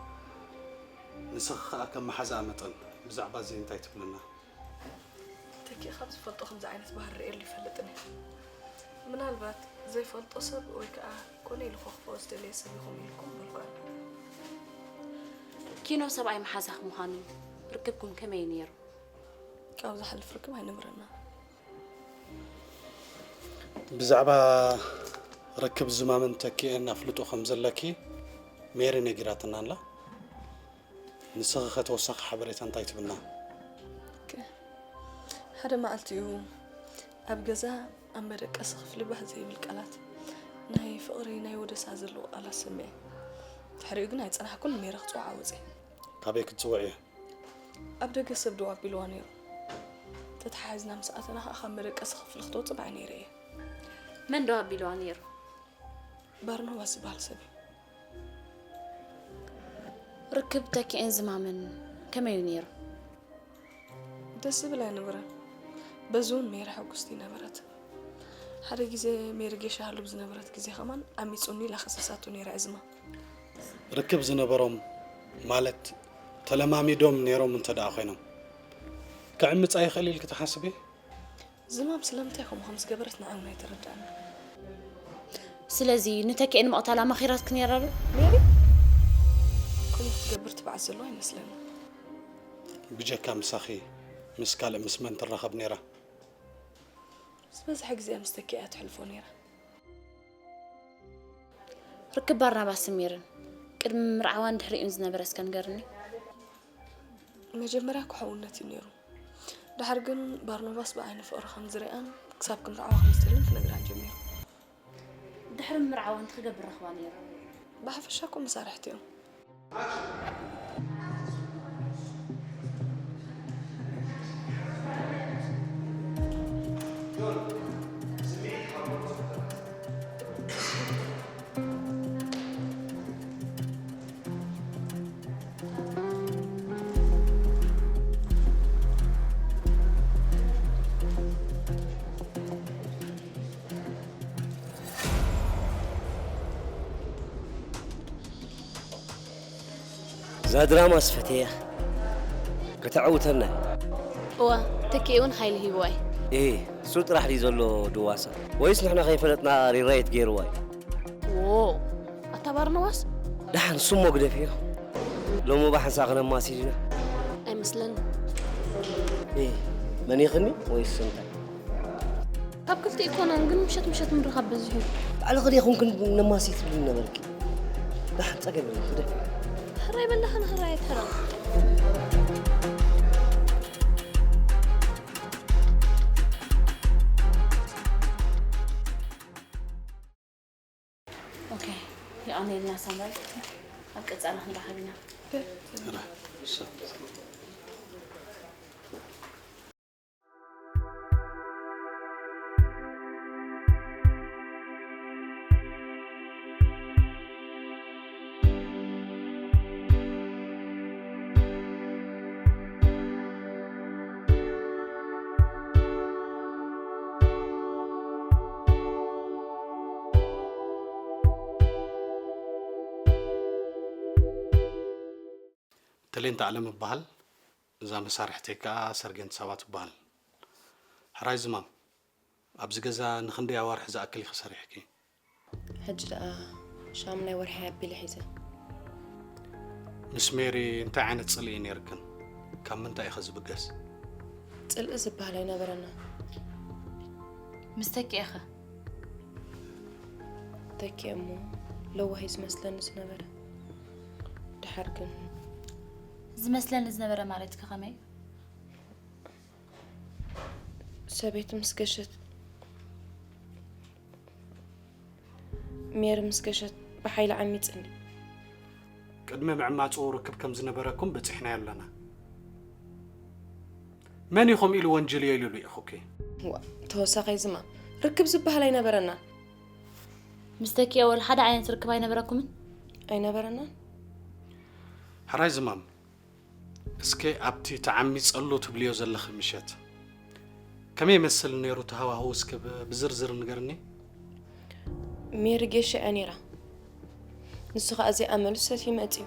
ንስኺ ከኣ ከም መሓዛኣ መጠን ብዛዕባ እዚ እንታይ ትብልና? ተኪ ካብ ዝፈልጦ ከምዚ ዓይነት ባህሪ ርእየሉ ይፈልጥን እየ። ምናልባት ዘይፈልጦ ሰብ ወይ ከኣ ኮነ ኢሉ ከኽፍኦ ዝደለየ ሰብ ኢኹም ኢልኩም በልኩ። ኪኖ ሰብኣይ መሓዛኺ ምዃኑ ርክብኩም ከመይ እዩ ነይሩ? ካብኡ ዝሓልፍ ርክብ ኣይነበረና። ብዛዕባ ርክብ ዝማምን ተኪኤን ኣፍልጦ ከም ዘለኪ ሜሪ ነጊራትና ኣላ። ንስኺ ኸ ተወሳኺ ሓበሬታ እንታይ ትብልና? ከ-፣ ሓደ መዓልቲ እዩ ኣብ ገዛ ኣብ መደቀሲ ክፍሊ ባህ ዘይብል ቃላት፣ ናይ ፍቕሪ ናይ ወደሳ ዘለዎ ቃላት ሰሚዐ። ድሕሪኡ ግን ኣይጸናሕኩን፣ ሜሪ ክጽውዓ ወጺኤ። ካበይ ክትጽውዕዮ? ኣብ ደገ ሰብ ደው ኣቢልዋ ነይሩ። ተተሓሒዝና ምስ ኣተና ኸኣ ካብ መደቀሲ ክፍሊ ክትወጽእ ብዓይነይ ርእየ። መን ደው ኣቢልዋ ነይሩ? ባርናባስ ዝበሃል ሰብ እዩ። ርክብ ተኪኤን ዝማምን ከመይ እዩ ነይሩ? ደስ ዝብል ኣይነበረን። በዚ እውን ሜሪ ሕጉስቲ ነበረት። ሓደ ግዜ ሜሪ ጌሻ ህሉብ ዝነበረት ግዜ ኸማን ኣሚጹኒ ኢላ ከሲሳቶ ነይራ እዝማ። ርክብ ዝነበሮም ማለት ተለማሚዶም ነይሮም እንተ ደኣ ኮይኖም ክዕምጻ ይኽእል ኢልኪ ትሓስቢ? ዝማም ስለምንታይ ከምኡ ከም ዝገበረት ንዓይ እውን ኣይተረድኣኒ። ስለዚ ንተኪኤ ንምቕታል ኣማኺራትኪ ነይራ ዶ? ሜሪ ከምኡ ክትገብር ትብዓት ዘለዋ ኣይመስለኒ። ብጀካ ምሳኺ ምስ ካልእ ምስ መን ትራኸብ ነይራ? ዝበዝሐ ግዜ ምስ ተኪ እያ ትሕልፎ ነይራ። ርክብ ባርናባስን ሜርን ቅድሚ ምርዓዋን ድሕሪኡን ዝነበረ እስከ ንገርኒ። መጀመርያ ክሕውነት እዩ ነይሩ። ድሓር ግን ባርናባስ ብዓይኒ ፍቕሪ ከም ዝሪኣን ክሳብ ክንርዓዋ ከም ዝደልን ክነግራ ጀሚሩ። ድሕሪ ምርዓዋ እንታይ ክገብር ረኽባ ነይሩ? ብሓፈሻ እኮ መሳርሕቲ እዮም። እዛ ድራማስ ፈትየያ። ከተዕውተና እያ። እወ፣ ተኪኤ እውን ሓይሊ ሂብዋ እዩ። ኤህ፣ እሱ ጥራሕ ድዩ ዘሎ ድዋሳ? ወይስ ንሕና ከይፈለጥና ሪራየት ገይርዋ እዩ? ዎ፣ ኣታ ባርናባስ፣ ደሓን ስሞ ግደፍዮ። ሎሚ ብሓንሳእ ክነማሲ ዲና? ኣይመስለኒ። እ፣ መን ይኽኒ ወይስ እንታይ? ካብ ክልተ ኣይኮነን ግን ምሸት ምሸት ምርኻብ በዚሑ እዩ። ባዕልኺ ዲኹም ክን ነማሲ ትብሊ ነበርኪ? ደሓን ጸገም የለን፣ ግደፍዮ። ሕራይ በላኻ ንሕራይ ኣይትሕረቕ። ኦኬ፣ የቐንየልና ሳምራይ። ኣብ ቀጻሊ ክንራኸብ ኢና። ተሌንት ኣለም እበሃል። እዛ መሳርሕተይ ከኣ ሰርጌንት ሳባ ትበሃል። ሕራይ ዝማም፣ ኣብዚ ገዛ ንኽንደይ ኣዋርሕ ዝኣክል ኢኺ ሰሪሕኪ? ሕጂ ደኣ ሻሙናይ ወርሒ ኣቢለ ሒዘ። ምስ ሜሪ እንታይ ዓይነት ጽልኢ ነይርክን? ካብ ምንታይ ኢኺ ዝብገስ? ጽልኢ ዝበሃል ኣይነበረና። ምስ ተኪኤኸ? ተኪኤ እሞ ለዋህ እዩ ዝመስለኒ ዝነበረ። ድሓር ግን ዝመስለኒ ዝነበረ ማለት ከ ከመይ? ሰበይቲ ምስ ገሸት፣ ሜሪ ምስ ገሸት ብሓይሊ ዓሚጽኒ። ቅድሚ ምዕማጹ ርክብ ከም ዝነበረኩም በጺሕናዮ ኣለና። መን እዩ ከምኡ ኢሉ ወንጅልዮ ኢሉ ልኢኹኪ? ዋ፣ ተወሳኺ ዝማ ርክብ ዝበሃል ኣይነበረና። ምስ ተኪኤ ወላ ሓደ ዓይነት ርክብ ኣይነበረኩምን? ኣይነበረናን። ሕራይ ዝማም፣ እስከ ኣብቲ ተዓሚጸሉ ትብልዮ ዘለኺ ምሸት ከመይ ይመስል ነይሩ እቲ ሃዋህው እስከ ብ-፣ ብዝርዝር ንገርኒ? ሜሪ ጌሻ እያ ነይራ። ንሱ ኸኣ ዘይኣመሉ ሰትዩ መጺኡ።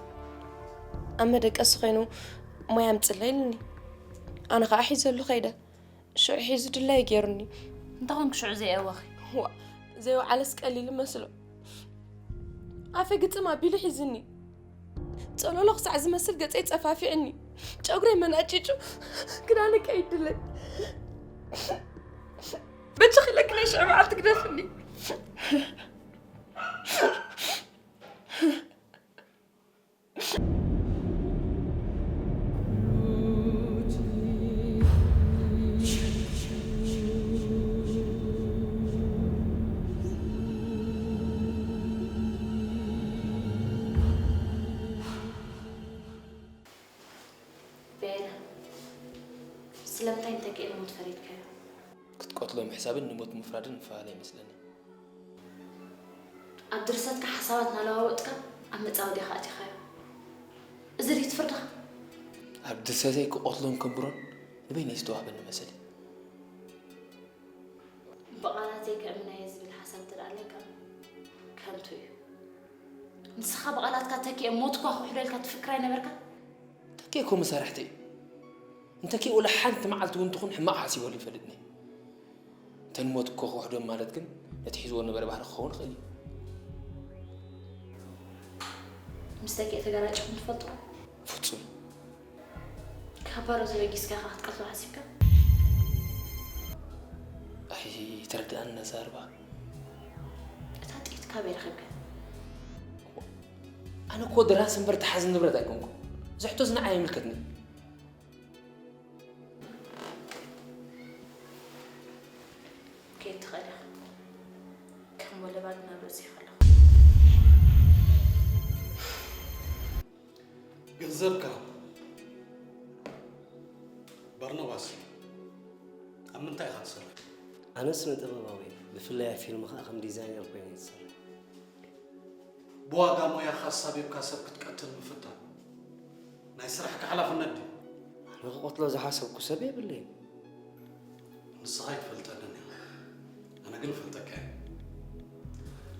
ኣብ መደቀሲ ኾይኑ ማይ ኣምጽለይ ኢሉኒ። ኣነ ኸኣ ሒዘሉ ኸይደ። ሽዑ ሒዙ ድላዩ ገይሩኒ። እንታይ ኾንክ ሽዑ ዘይእወኺ? ዋ፣ ዘይወዓለስ ቀሊል መስሎ። ኣፈ ግጥም ኣቢሉ ሒዝኒ። ጸሎሎ ክሳዕ ዝመስል ገጸይ ጸፋፊዕኒ። ጨጉረይ መናጭጩ ክዳነይ ቀይድለይ። በጃኺ ኢለኪ ናይ ሽዑ መዓልቲ ግደፍኒ። ቤላ፣ ስለምንታይ ንተኪኤ ንሞት ፈሪድካዮ? ክትቀትሎ ምሕሳብን ንሞት ምፍራድን ይፈላለ ይመስለኒ። ኣብ ድርሰትካ ሓሳባት እናለዋወጥካ ኣብ መጻወድያኻ ኣቲኻዮ። እዚ ድዩ እቲ ፍርድኻ? ኣብ ድርሰተይ ክቐትሎን ከንብሮን ንበይነይ ዝተዋህበኒ መሰል እዩ። ብቓላተይ ከእምናዮ ዝብል ሓሳብ እንተ ደኣ ኣለካ ከንቱ እዩ። ንስኻ ብቓላትካ ተኪኤ ሞት እኳ ክውሕደልካ ትፍክር ኣይነበርካ? ተኪኤ እኮ መሳርሕተይ እዩ። ንተኪኤ ወላ ሓንቲ መዓልቲ እውን ትኹን ሕማቕ ሓሲበሉ ይፈልጥኒ። እንተ ንሞት እኮ ክውሕዶም ማለት ግን ነቲ ሒዝዎ ዝነበረ ባህሪ ክኸውን ይኽእል እዩ። ምስ ተኪኤ ተገራጭኹም ትፈልጡ? ፍጹም። ካብ ባሮ ተበጊስካ ኢኻ ክትቀትሎ ሓሲብካ? ኣይተረድኣንን ኣዛርባ። እታ ጥይት ካበይ ረኺብካ? ኣነ እኮ ደራሲ እምበር ተሓዚ ንብረት ኣይኮንኩን። እዚ ሕቶ እዚ ንዓይ ኣይምልከትንን። ከይድ ትኽእል ኢኻ። ከም ወለባ ግን ኣብ ርእሲ ከለኹ። ገንዘብካ በርናባስ፣ ኣብ ምንታይ ኢኻ ትሰርሕ? ኣነ ስነ ጥበባዊ እየ። ብፍላይ ኣብ ፊልም ኸኣ ከም ዲዛይነር ኮይነ እየ ዝሰርሕ። ብዋጋ ሞያኻ ኣሳቢብካ ሰብ ክትቀትል ምፍታን ናይ ስራሕካ ሓላፍነት ድዩ? ኣነ ክቐትሎ ዝሓሰብኩ ሰብ የብለይን። ንስኻ ኣይትፈልጠንን ኢኻ፣ ኣነ ግን እፈልጠካ እየ።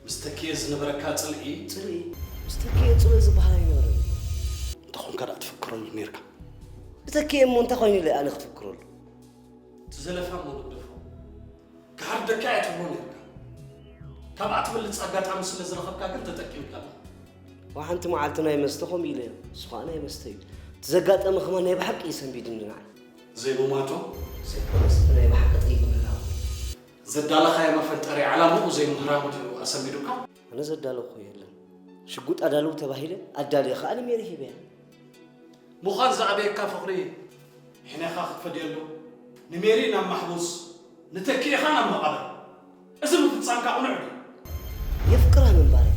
ምስ ተኪኤ ዝነበረካ ጽልኢ። ጽልኢ? ምስ ተኪኤ ጽልኢ ዝበሃል ኣይነበረን። እንተኾንካ ደኣ ትፍክረሉ ኔርካ። ብተኪኤ እሞ እንታይ ኮይኑ ኢለ ኣነ ክፍክረሉ? እቲ ዘለፋ እሞ ንግደፎ። ክሃርደካ እየ ትብሎ ኔርካ። ካብኣ ትበልጽ ኣጋጣሚ ስለ ዝረኸብካ ግን ተጠቂምካላ። ወሓንቲ መዓልቲ ናይ መስተ ከምኡ ኢለዮ፣ ንሱ ኸኣ ናይ መስተ እዩ። እቲ ዘጋጠመ ኸማን ናይ ብሓቂ እዩ ሰንቢዱኒ ንዓይ። ዘይምማቶ? ዘይኮነስ፣ እቲ ናይ ብሓቂ ጥይት ምህላው። ዘዳለኻዮ መፈንጠሪ ዓላምኡ ዘይምህራሙ ድዩ ኣሰንቢዱካ? ኣነ ዘዳለኹ የለን። ሽጉጥ ኣዳልው ተባሂለ፣ ኣዳልየ ኸኣ ንሜሪ ሂበያ። ምዃን ዝኣበየካ ፍቕሪ ሕኔኻ ክትፈድየሉ፣ ንሜሪ ናብ ማሕቡስ፣ ንተኪኤኻ ናብ መቓብር። እዚ ምፍጻምካ ቅኑዕ ድዩ? የፍቅራ ምንባረይ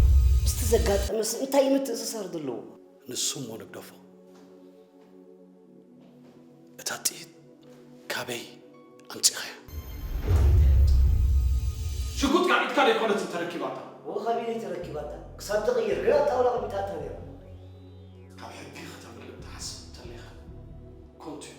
ምስቲ ዘጋጠመስ እንታይ እዩ ምትእስሳር ዘለዎ? ንሱ እሞ ንግደፎ። እታ ጥይት ካበይ ኣምጺኻያ? ሽጉጥ ካብ ኢድካ ደይኮነትን ተረኪባታ። እወ፣ ካብ ኢደይ ተረኪባታ። ክሳብ ትቕይር ግን ኣብ ጣውላ ኣቐሚጣታ ነይራ። ካብ ሕጊ ከተምልጥ ትሓስብ እንተሊኻ ከንቱ እዩ።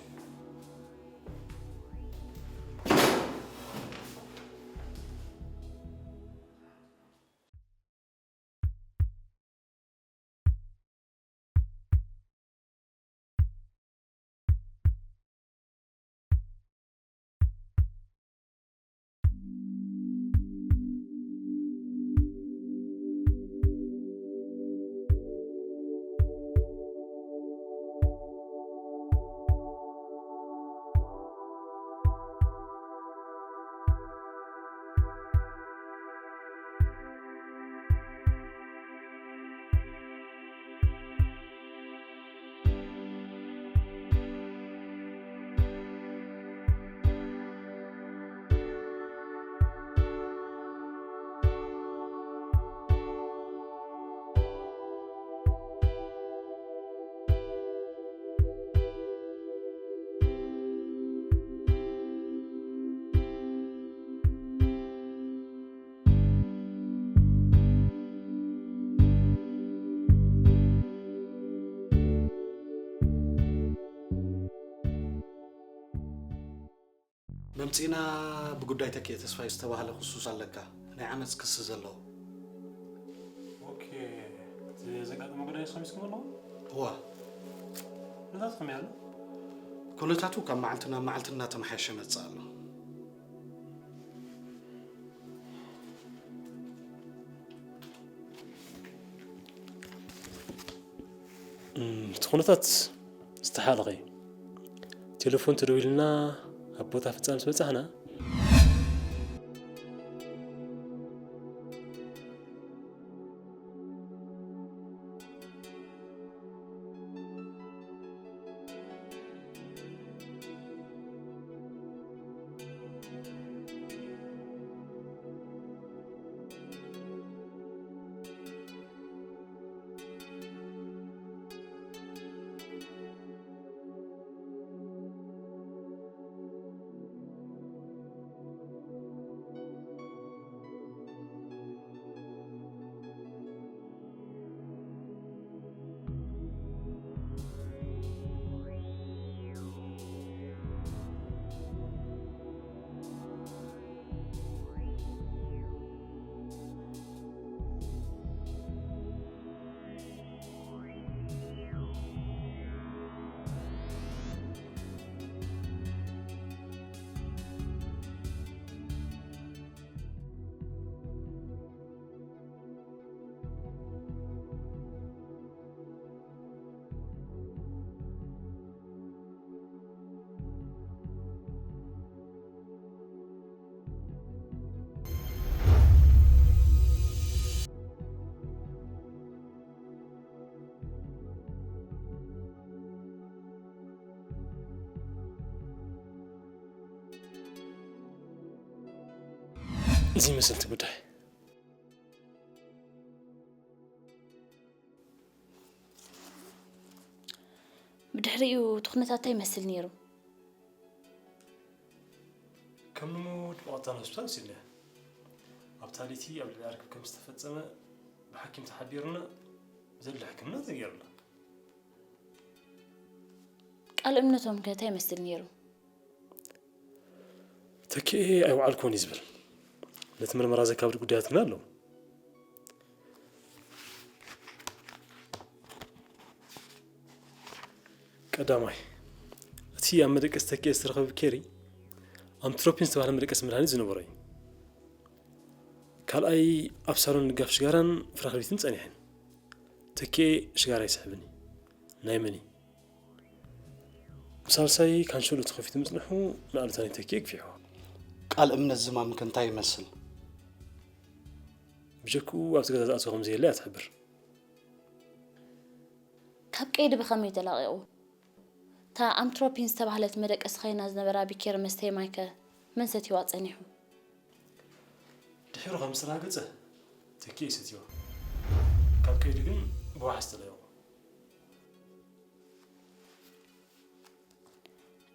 መምጺእና ብጉዳይ ተኪኤ ተስፋይ ዝተባህለ ክሱስ ኣለካ፣ ናይ ዓመጽ ክሲ ዘለዎ። ኦኬ፣ እቲ ዘጋጠመ ጉዳይ ኣስታሚስኩም ኣለኹም? እዋ። ነታ ትሰምያ ኣሎ? ኩነታቱ ካብ መዓልቲ ናብ መዓልቲ እናተመሓየሸ መጽእ ኣሎ። እም፣ እቲ ኩነታት ዝተሓለኸ እዩ። ቴሌፎን ተደዊልና ኣብ ቦታ ፍጻመ ምስ በጻሕና፣ እዚ ይመስል እቲ ጉዳይ። ብድሕሪኡ እቲ ኩነታት እንታይ ይመስል ነይሩ? ከም ንሙድ ብቐጥታ ናብ ሆስፒታል ወሲድናዮ። ኣብታ ለይቲ ኣብ ልዕሊ ኣርክብ ከም ዝተፈጸመ ብሓኪም ተሓቢሩና ዘድሊ ሕክምና ተገይሩልና። ቃል እምነቶም ከ እንታይ ይመስል ነይሩ? ተኪኤ ኣይወዓልኩዎን እዩ ዝብል። ነቲ ምርመራ ዘካብድ ጉዳያት ግን ኣለዉ። ቀዳማይ፣ እቲ ኣብ መደቀሲ ተኪኤ ዝተረኸበ ኬሪ ኣምትሮፒን ዝተባህለ መደቀሲ መድሃኒት ዝነበሮ እዩ። ካልኣይ፣ ኣብ ሳሎን ንጋፍ ሽጋራን ፍራኽሊትን ጸኒሐን። እቲ ተኪኤ ሽጋራ ይስሕብኒ። ናይ መን እዩ? ብሳልሳይ ካንሸሎ ተኸፊቱ ምጽንሑ ንኣሉታ ናይ ተኪኤ ግፊዕዎ። ቃል እምነት ዝማምከ እንታይ ይመስል? ብጀክኡ ኣብቲ ገዛ ዝኣተወ ከም ዘየለ እያ ትሕብር። ካብ ቀይዲ ብኸመይ ተላቒቑ? እታ ኣምትሮፒን ዝተባህለት መደቀሲ ኸይና ዝነበራ ቢኬር መስተይ ማይከ መን ሰትይዋ ጸኒሑ? ድሒሩ ከም ዝተራገጸ ተኪኤ ሰትይዋ። ካብ ቀይዲ ግን ብዋሕስ ተለይቑ።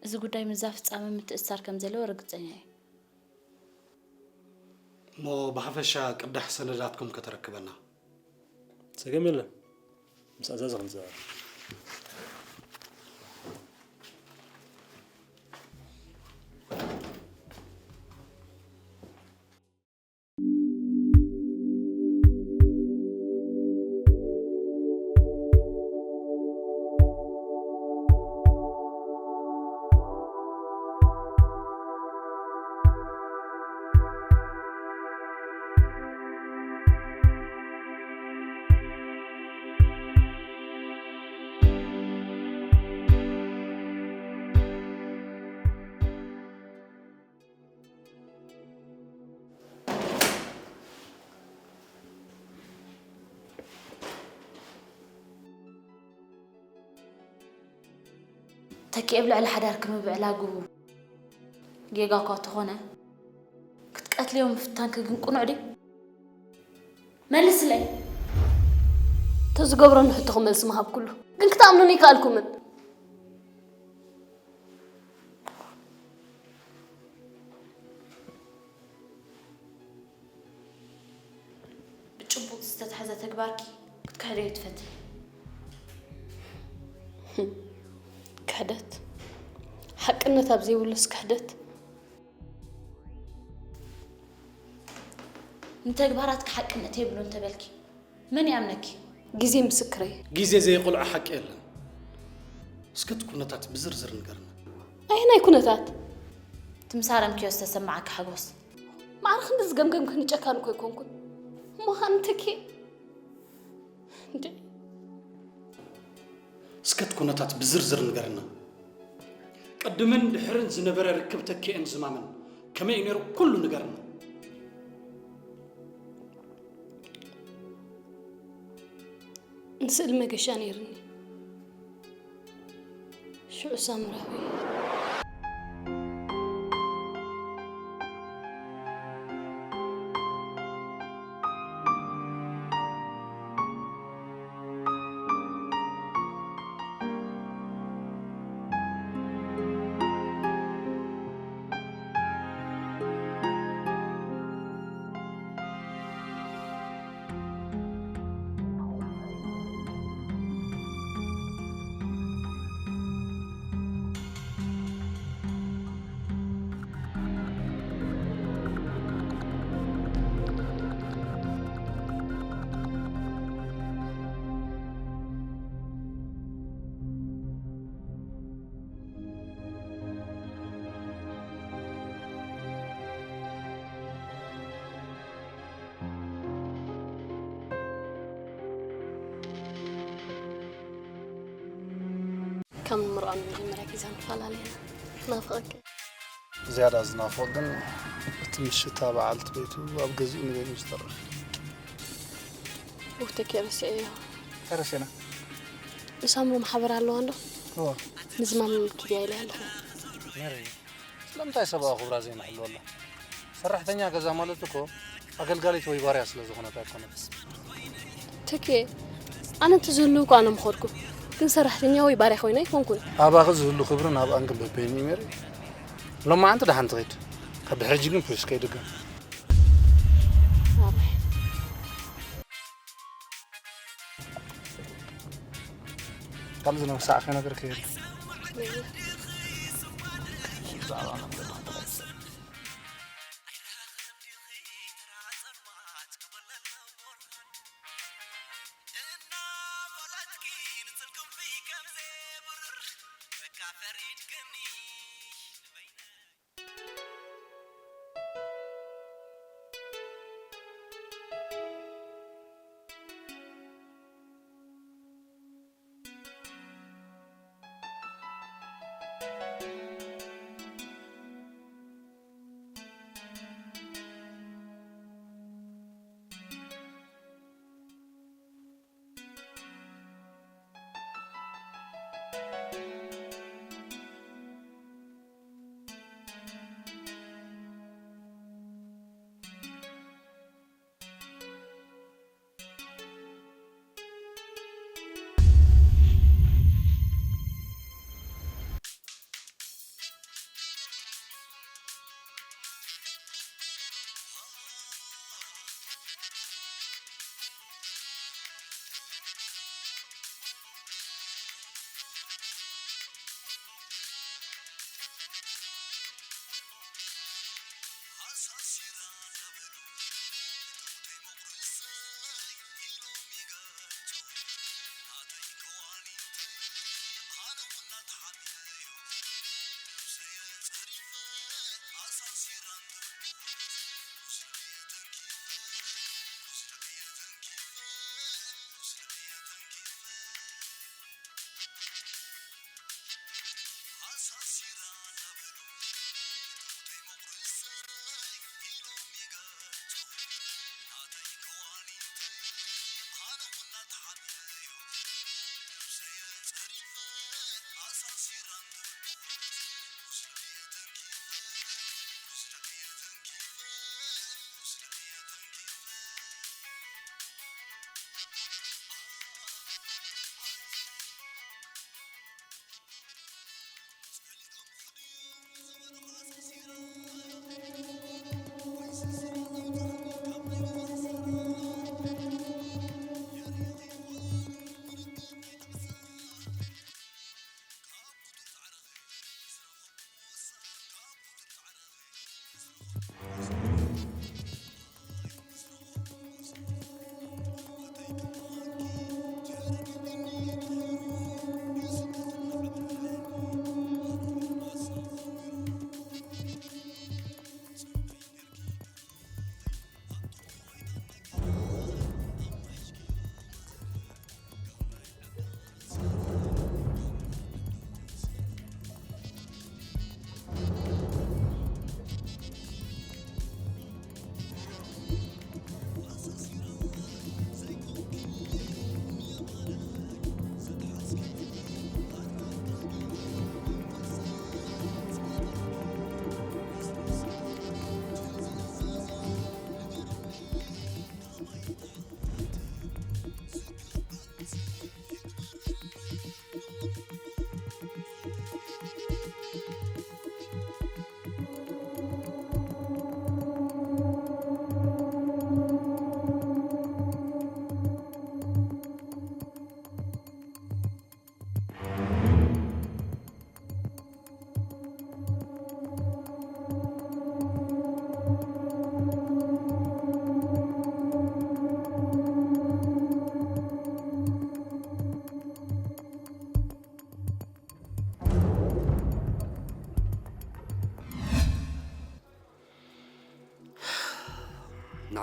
እዚ ጉዳይ ምስዛ ፍጻመ ምትእስሳር ከም ዘለዎ ርግጸኛ እየ። እሞ ብሓፈሻ ቅዳሕ ሰነዳትኩም ከተረክበና። ጸገም የለን። ምስ ኣዛዚ ክንዛረብ። ተኪኤ ኣብ ልዕሊ ሓዳርኪ ምብዕላጉ ጌጋ እኳ ተኾነ፣ ክትቀትልዮ ምፍታንኪ ግን ቅኑዕ ድዩ? መልስለይ። ተዝገብረኒ ሕቶኹም መልሲ ምሃብኩሉ፣ ግን ክትኣምኑኒ ኣይከኣልኩምን። ብጭቡጥ ዝተታሕዘ ተግባርኪ ክትክሕድዮ ትፈትኒ። ክሕደት? ሓቅነት ኣብ ዘይብሉስ ክሕደት? ንተግባራትኪ ሓቅነት የብሉን እንተበልኪ መን ይኣምነኪ? ግዜ ምስክረይ። ግዜ ዘየቕልዖ ሓቂ የለን። እስከ እቲ ኩነታት ብዝርዝር ንገርና። ኣየናይ ኩነታት? እቲ ምስ ሃረምክዮ ዝተሰማዓኪ ሓጎስ። ማዕረ ክንዲ ዝገምገምክኒ ጨካን እኮ ኣይኮንኩን። እሞ ከኣ ንተኪ እንዴ እስከ እቲ ኩነታት ብዝርዝር ንገርና። ቅድምን ድሕርን ዝነበረ ርክብ ተኪኤን ዝማምን ከመይ እዩ ነይሩ ኩሉ ንገርና። ንስእሊ መገሻ ነይርኒ። ሽዑ ሳምራዊ ከም ንምርዖ ንመጀመርያ ግዜ ንፈላለ ኢና። ናፍቐኪ። ዝያዳ ዝናፍቕ ግን እቲ ምሽታ በዓልቲ ቤቱ ኣብ ገዚኡ ንበይኑ ዝተረፈ። ውህተኪ ረሲዐዮ። እንታይ ረሲዕና? ንሳምሩ ማሕበር ኣለዋ እንዶ? እወ። ንዝማም ኪድያ ኢለ ኣለኹ። ሜሪ፣ ስለምንታይ ሰብኣዊ ክብራ ዘይንሕልወላ? ሰራሕተኛ ገዛ ማለት እኮ ኣገልጋሊት ወይ ባርያ ስለ ዝኾነት ኣይኮነትን። ተኬ፣ ኣነ እንተዝህልው እኮ ኣነ ምኸድኩ። ግን ሰራሕተኛ ወይ ባርያ ኮይነ ኣይኮንኩን። ኣባኺ ዝህሉ ክብርን ኣብኣን ግን በበይኑ እዩ ሜሪ። ሎማዓንቲ ደሓን ትኸይድ። ካብ ድሕሪ ሕጂ ግን ፕሊስ ከይድገም። ኣባይ። ከምዚ ነብሳዕ ከይነግርክ የለ።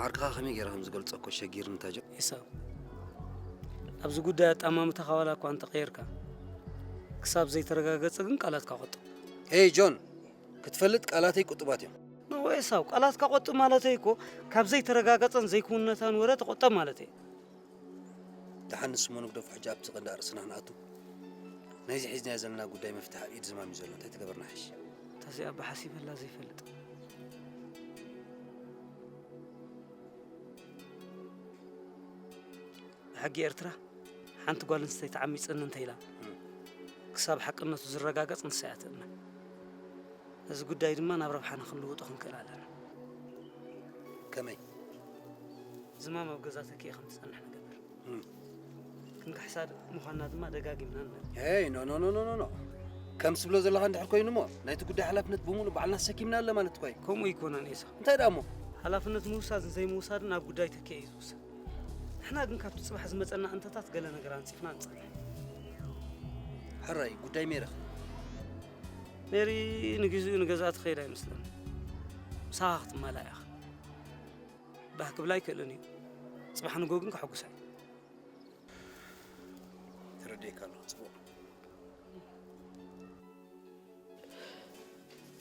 ዓርክኻ ከመይ ገይረ ከም ዝገልጾ እኮ ሸጊርኒ ታጆ። ኤሳው፣ ኣብዚ ጉዳይ ኣጣማምታኻ ዋላ እኳ እንተቐየርካ፣ ክሳብ ዘይተረጋገጸ ግን ቃላትካ ቆጥብ። ኤይ ጆን፣ ክትፈልጥ ቃላተይ ቅጡባት እዮም። ነወ ኤሳው፣ ቃላትካ ቆጥብ ማለተይ እኮ ካብ ዘይተረጋገጸን ዘይክውንነታን ወረ ተቆጠብ ማለተይ። ደሓን ንሱ እሞ ንግደፎ፣ ሕጂ ኣብቲ ቀንዲ ኣርእስትና ክንኣቱ። ናይዚ ሒዝናዮ ዘለና ጉዳይ መፍትሒ ኣብ ኢድ ዝማም እዩ ዘሎ። እንታይ ትገበርና ሓይሽ? እታ እዚኣ ኣባ ሓሲበላ ዘይፈልጥ። ብሕጊ ኤርትራ ሓንቲ ጓል ኣንስተይቲ ዓሚጸኒ እንተኢላ፣ ክሳብ ሓቅነቱ ዝረጋገጽ ንሳ እያ ትእመን። ነዚ ጉዳይ ድማ ናብ ረብሓና ክንልውጦ ክንክእል ኣለና። ከመይ? ዝማም ኣብ ገዛ ተኪኤ ከም ትጸንሕ ንገብር። ክንክሕሳ ምዃንና ድማ ደጋጊምና ንነግር። ሄይ፣ ኖ፣ ኖ፣ ኖ፣ ኖ፣ ኖ፣ ኖ። ከም ትብሎ ዘለኻ እንድሕር ኮይኑ እሞ፣ ናይቲ ጉዳይ ሓላፍነት ብምሉእ ባዕልና ሰኪምና ኣለ ማለት እኮ እዩ። ከምኡ ኣይኮነን ኤሳ። እንታይ ደኣ እሞ? ሓላፍነት ምውሳድን ዘይምውሳድን ኣብ ጉዳይ ተኪኤ እዩ ዝውሰን። ንሕና ግን ካብቲ ጽባሕ ዝመጸና እንተታት ገለ ነገር ኣንጺፍና ንጸንሕ። ሕራይ፣ ጉዳይ ሜረኽ? ሜሪ ንግዜኡ ንገዝኣ ትኸይድ ኣይመስለኒ። ምሳኻ ክትማላእ ኢኻ። ባህ ክብላ ኣይክእልን እዩ። ጽባሕ ንግሆ ግን ከሐጉሳ እዩ። ተረዲኤካ ኣለኹ። ጽቡቕ።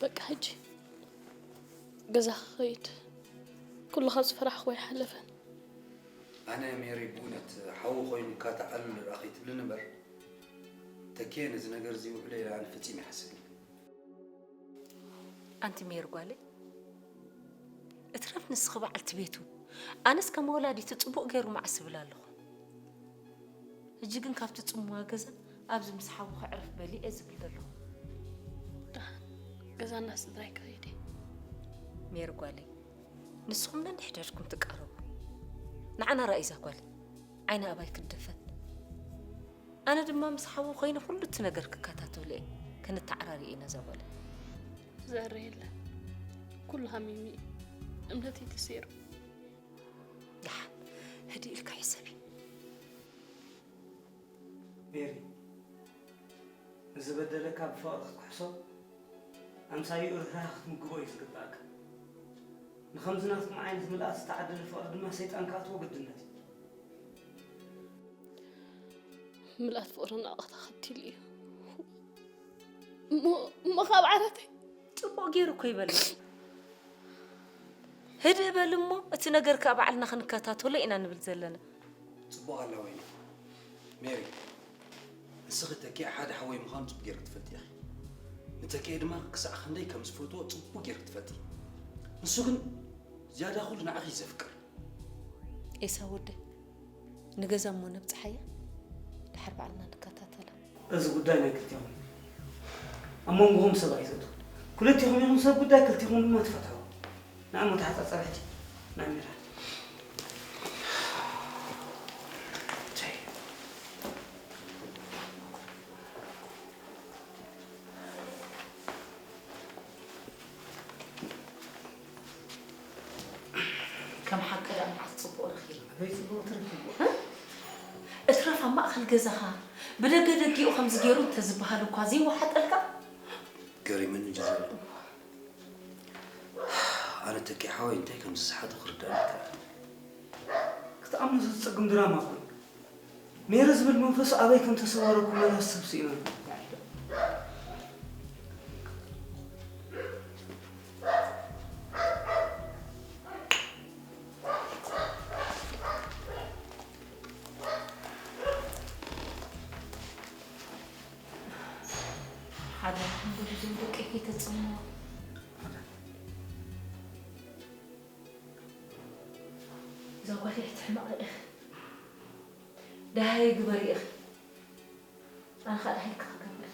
በቃ ሕጂ ገዛ ክኸይድ ኩልኻ ዝፈራሕኽዎ ኣይሓለፈን። ኣነ ሜሪ ብእውነት ሓዉ ኮይኑ ካታ ኣሉል ደኣ ከይትብልኒ እምበር ተኪኤ ነዚ ነገር እዚ ውዕሎ ኢለ ኣነ ፈጺመ ኣይሓስብን። ኣንቲ ሜሪ ጓለይ፣ እትረፍ ንስኺ በዓልቲ ቤቱ፣ ኣነስ ከም ወላዲቱ ጽቡቕ ገይሩ መዓስ እብል ኣለኹ። ሕጂ ግን ካብቲ ጽምዋ ገዛ ኣብዚ ምስ ሓዊ ከዕርፍ በሊ እየ ዝብል ዘለኹ። ደሓን ገዛ እናስድራይ ክኸይድ እየ። ሜሪ ጓለይ፣ ንስኹም ነንሕድሕድኩም ትቃረቡ። ንዓና ራእይ እዛ ጓል ዓይኒ ኣባይ ክትደፈን። ኣነ ድማ ምስ ሓዊ ኮይነ ኩሉ እቲ ነገር ክከታተሎ እየ። ክንተዓራሪ ኢና እዛ ጓል። ዘዕረ የለን። ኩሉ ሃሚሙ እዩ። እምነተይ ተሰይሩ። ደሓን ህድእ ኢልካ ሕሰቢ። ሜሪ፣ ንዝበደለካ ብፍቕሪ ክትክሕሶ ኣምሳይኡ ርህራህ ክትምግቦ እዩ ዝግባእካ። ንኸምዚ ናትኩም ዓይነት ምልኣት ዝተዓደለ ፍቕሪ ድማ ሰይጣን ክኣትዎ ግድነት እዩ። ምልኣት ፍቕሪ ናቕታ ኸቲሉ እዩ። እሞ እሞ ካብ ዓራተይ ጽቡቕ ገይሩ እኮ ይበልዕ። ህድእ በል እሞ እቲ ነገር ከኣ ባዕልና ክንከታተሎ ኢና ንብል ዘለና። ጽቡቕ ኣላ ወይኒ። ሜሪ፣ ንስኺ ተኪኤ ሓደ ሓወይ ምዃኑ ጽቡቕ ገይርኪ ትፈልጢ ኢኺ። ንተኪኤ ድማ ክሳዕ ክንደይ ከም ዝፈትዎ ጽቡቕ ገይርኪ ትፈልጢ። ንሱ ግን ዝያዳ ኩሉ ንዓኺ እዩ ዘፍቅር። ኤሳው ወደይ፣ ንገዛ እሞ ነብጽሓያ፣ ደሓር ባዕልና ንከታተላ። እዚ ጉዳይ ናይ ክልቲኹም ኣብ መንጎኹም ሰብ ኣይተእትዉ። ክልቲኹም ኢኹም ሰብ ጉዳይ፣ ክልቲኹም ድማ ትፈትሑ። ንኣሞ ተሓጻጸር ሕጂ ናብ ሜዳ። ከም ሓቂ ደኣ መዓስ ጽቡቕ ረኺቡ። ኣበይ ጽቡቕ ትረኪብዎ? እትረፍ ኣብ ማእከል ገዛኻ ብደገ ደጊኡ ከምዚ ገይሩ እንተዝበሃል እኳ ዘይወሓጠልካ? ገሪሙኒ እንጂ ዘሎ። ኣነ ተኪ ሓወይ እንታይ ከም ዝሰሓቶ ክርዳእኒ ኣይከኣለን። ክትኣምኖ ዘጸግም ድራማ እኮ እዩ። ሜሪ ዝብል መንፈሱ ኣበይ ከም ተሰወረ እኮ መላስ ሰብ ስኢኑ ኣሎ። ሓደራኹም በሉ እዞም ደቀይ ከይተጽምዋ። እዛ ጓል እያ ትሕመቕ ኢኺ። ደሃይ ግበሪ ኢኺ። ኣነ ኸኣ ደሃይኪ ክገብር።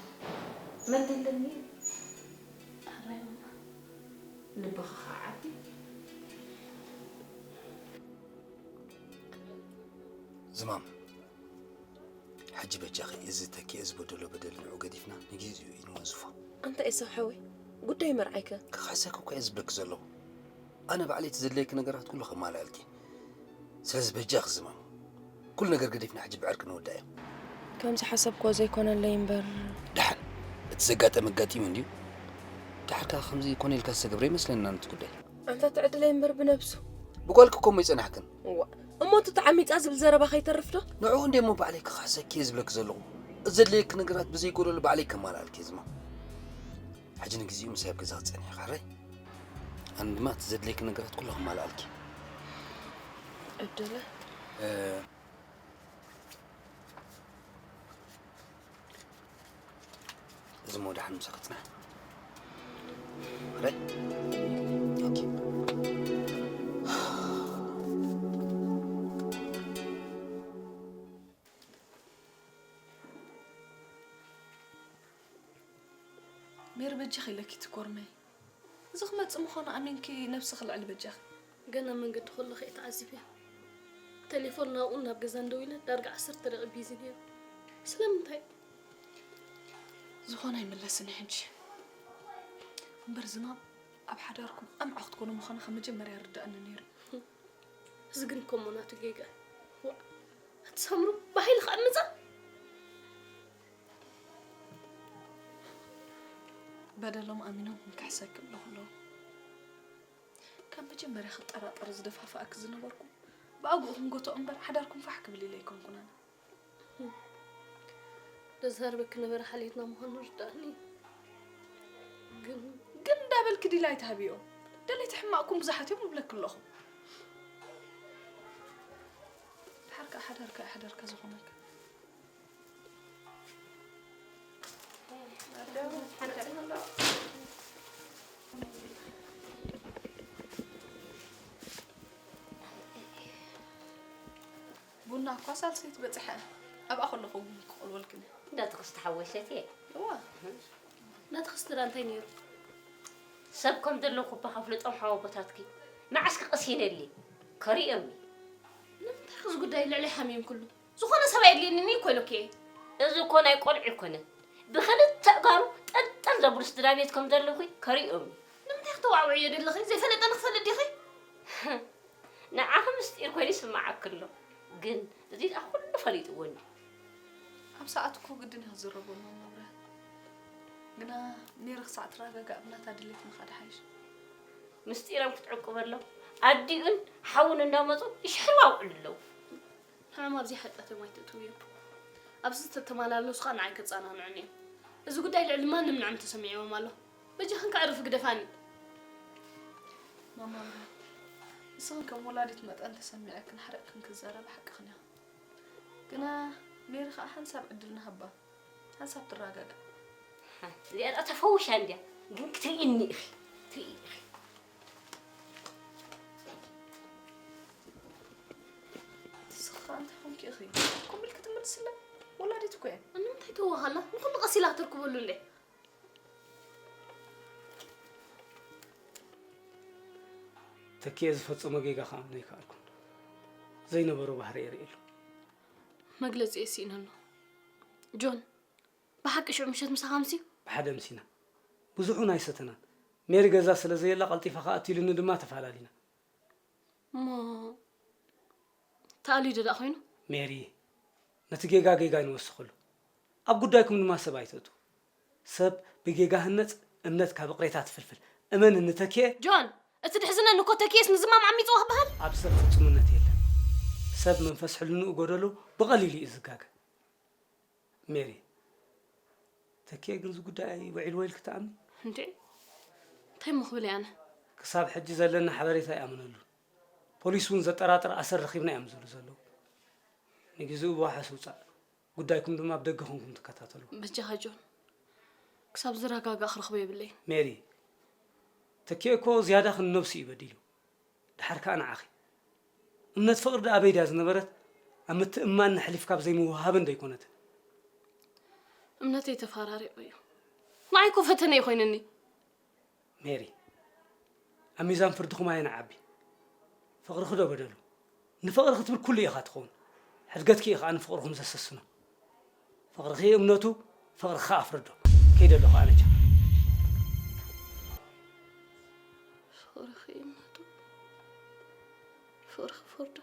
መን ደለኒ? ሕራይ ማማ። ልብኺ ኸዓ ዓቢ። ዝማም፣ ሕጂ በጃኺ እዚ ተኪኤ ዝበደሎ በደል ንዑ ገዲፍና ንጊዜኡ እዩ ንወንዝፎ። ኣንታ ኤሳው ሓወይ፣ ጉዳይ መርዓይከ? ክኽሕሰኪ እኮ እየ ዝብለኪ ዘለኹ። ኣነ ባዕለይ እቲ ዘድልየኪ ነገራት ኩሉ ከማልኣልኪ። ስለዚ በጃኺ ዝማም፣ ኩሉ ነገር ገዲፍና ሕጂ ብዕርቂ ንውዳእዮ። ከምዚ ሓሰብክዎ ዘይኮነለይ እምበር። ደሓን፣ እቲ ዘጋጠመ ኣጋጢሙ እንድዩ። ደሓር ከኣ ከምዚ ኮነ ኢልካ ዝተገብረ ይመስለኒ ናንቲ ጉዳይ። ኣንታ እቲ ዕድለይ እምበር ብነብሱ። ብጓልኪ እኮ እሞ ይጸናሕክን። እዋ፣ እሞ እቲ ተዓሚጻ ዝብል ዘረባ ከይተርፍ ዶ? ንዕኡ እንደ እሞ ባዕለይ ክኽሕሰኪ እየ ዝብለኪ ዘለኹ። እቲ ዘድልየኪ ነገራት ብዘይጎደሎ ባዕለይ ከማልኣልኪ እየ ዝማ። ሕጂ ንግዚኡ ምሳይ ኣብ ገዛ ክትጸንሒ ኢኺ ሕራይ? ኣነ ድማ እቲ ዘድልየኪ ነገራት ኩሉ ከማልኣልኪ። ዕድለ። እዚ ሞ ደሓን ምሳኺ ጽናሕ። ሕራይ? ኦኬ። ሜሪ በጃኺ ኢለኪ ትኮርመይ። እዚ ክመጽእ ምዃኑ ኣሚንኪ ነብስኺ ልዕሊ በጃኺ። ገና ኣብ መንገዲ ከለኹ እየ ተዓዚበያ። ተሌፎን ናብኡን ናብ ገዛን ደዊለ ዳርጋ ዓሰርተ ደቒቕ ቢዚ ነይሩ። ስለምንታይ? ዝኾነ ኣይምለስን እዩ ሕጂ። እምበር ዝናብ ኣብ ሓዳርኩም ኣምዓ ክትኮኑ ምዃና ካብ መጀመርያ ይርድኣኒ ነይሩ። እዚ ግን እኮ እሞ ናቱ ጌጋ እዩ። ዋእ፣ ኣቲ ሳምሩ ብሓይሊ ክዕምጻ? በደሎም ኣሚኖም ክንክሕሰኪ ኣለኹ ኣለዉ። ካብ መጀመርያ ክጠራጠር ዝደፋፍኣኪ ዝነበርኩ ብኣግኡ ክንጎትኦ እምበር ሓዳርኩም ፋሕ ክብል ኢለ ኣይኮንኩን ኣነ። ደዛርበኪ ነበረ ሓልየትና ምዃኑ ርዳእኒ። ግን ግን እንዳበልኪ ዲላ ኣይትሃብዮ። ደለይቲ ሕማቕኩም ብዙሓት እዮም እብለኪ ኣለኹ። ድሓር ከኣ ሓዳርካ እዩ ሓዳርካ ዝኾነካ። ቡና እኳ ሳልሰይቲ በጺሐ ኣብኣ ከለኹ እውን ክቐልወልክን እየ። እንዳ ትኽስቲ ሓወይ ሰትየ። እዋ ናትኽስቲ ደኣ እንታይ ነይሩ? ሰብ ከም ዘለኹ እባ ከፍልጦም ሓወቦታትኪ መዓስ ክቐስይነሊ ከሪኦምኒ። ንምንታይ እዚ ጉዳይ ልዕሊ ሓሚምክሉ? ዝኾነ ሰብ ኣየድልየንን እዩ እኮ ኢሎኪ እየ። እዚ እኮ ናይ ቆልዑ ኣይኮነን። ብኽልተ ኣእጋሩ ጠልጠል ዘብሉ ስድራ ቤት ከም ዘለኹ ከሪኦምኒ። ንምንታይ ክተዋዕውዕዮ ደለኺ? ዘይፈለጠ ንኽፈልጥ ዲኺ? ንዓኺ ምስጢር ኮይኑ ይስምዓኪ ኣሎ፣ ግን እዚ ደኣ ኩሉ ፈሊጥዎ እንድዩ። ኣብ ሰዓቱ እኮ ግድን እየ ክዝረቦ እሞ መብርህ። ግና ሜሪ ክሳዕ ትረጋጋእ ብናታ ድሌት ምኻድ ሓይሽ። ምስጢሮም ክትዕቅበሎም ኣዲኡን ሓውን እናመፁ ይሽሕርባውዕሉ ኣለዉ። ንዖም ኣብ ዘይሓጢኣቶም ኣይተእትውዮም። ኣብዚ ዝተተማላለሱ ኸኣ ንዓይ ከጸናንዑኒ እዮም። እዚ ጉዳይ ልዕሊ ማንም ንዖም ተሰሚዕዎም ኣሎ። በጃኽን ከዕርፊ ግደፋኒ። ማማ ብርሃን፣ ንስኽን ከም ወላዲት መጠን ተሰሚዐክን ሓሪቕክን ክትዛረባ ሓቅኽን ኢኽን። ግና ሜሪ ኸኣ ሓንሳብ ዕድል ንሃባ፣ ሓንሳብ ትረጋጋእ። እዚኣ ደኣ ተፈዊሻ እንድያ፣ ግን ክትርእይኒ ኢኺ፣ ትርእይኒ ኢኺ። ንስኺ ኸኣ እንታይ ኾንኪ ኢኺ? ከምኡ ኢልኪ ትምልስላ? ወላዲት እኮ እያ። ንምንታይ ተዋኻላ? ንኹሉ ቀስ ኢላ ክትርክበሉ እንድያ። ተኪኤ ዝፈጸሞ ጌጋ ክኣምኖ ኣይከኣልኩን። ዘይነበሮ ባህሪ እየ ርእየሉ። መግለጺ እየ ስኢነ ኣለኹ። ጆን፣ ብሓቂ ሽዑ ምሸት ምሳኻ ኣምስዩ? ብሓደ ኣምሲና። ብዙሕ እውን ኣይሰተናን። ሜሪ ገዛ ስለ ዘየላ ቀልጢፈ ክኣቱ ኢሉኒ ድማ ተፋላሊና። እሞ ተኣልዩ ዶ ደኣ ኮይኑ? ሜሪ፣ ነቲ ጌጋ ጌጋ ኣይንወስኸሉ። ኣብ ጉዳይኩም ድማ ሰብ ኣይተእትዉ። ሰብ ብጌጋ ህነጽ፣ እምነት ካብ እቕሬታ ትፍልፍል። እመንኒ ተኪኤ። ጆን፣ እቲ ድሕዝነኒ እኮ ተኪኤስ ንዝማም ዓሚጽዎ ክበሃል። ኣብ ሰብ ፍጹምነት የለን። ሰብ መንፈስ ሕልንኡ ጎደሎ ብቐሊሉ እዩ ዝጋገ። ሜሪ፣ ተኪኤ ግን እዚ ጉዳይ ውዒልዎ ኢልኪ ትኣምኒ? እንድዒ፣ እንታይ እሞ ክብል እየ ኣነ? ክሳብ ሕጂ ዘለኒ ሓበሬታ ኣይኣምነሉን። ፖሊስ እውን ዘጠራጥር ኣሰር ረኺብና እዮም ዝብሉ ዘለዉ። ንግዜኡ ብዋሕስ ውጻእ፣ ጉዳይኩም ድማ ብደገ ኮንኩም ትከታተልዎ። በጃኻ ጆን፣ ክሳብ ዝረጋጋእ ክረኽቦ የብለይን። ሜሪ፣ ተኪኤ እኮ ዝያዳ ክንነብሱ እዩ በዲሉ። ደሓር ከኣ ንዓኺ። እምነት ፍቕሪ ደኣ ኣበይ ድያ ዝነበረት? ኣብ ምትእምማን ኣሕሊፍካ ኣብ ዘይምውህሃብን ዶ ኣይኮነትን? እምነተይ ተፈራሪቑ እዩ። ንዓይ እኮ ፈተነ እዩ ኮይኑኒ። ሜሪ፣ ኣብ ሚዛን ፍርድኹም ኣየናይ ዓቢ? ፍቕርኺ ዶ በደሉ? ንፍቕሪ ክትብል ኩሉ ኢኻ ትኸውን። ሕድገትኪ እዩ ከኣ ንፍቕርኹም ዘሰስኖ። ፍቕርኺ እምነቱ፣ ፍቕርኺ ከኣ ፍርዱ። ከይደ ኣለኹ ኣነ ቻው። ፍቕርኺ እምነቱ፣ ፍቕርኺ ፍርዱ።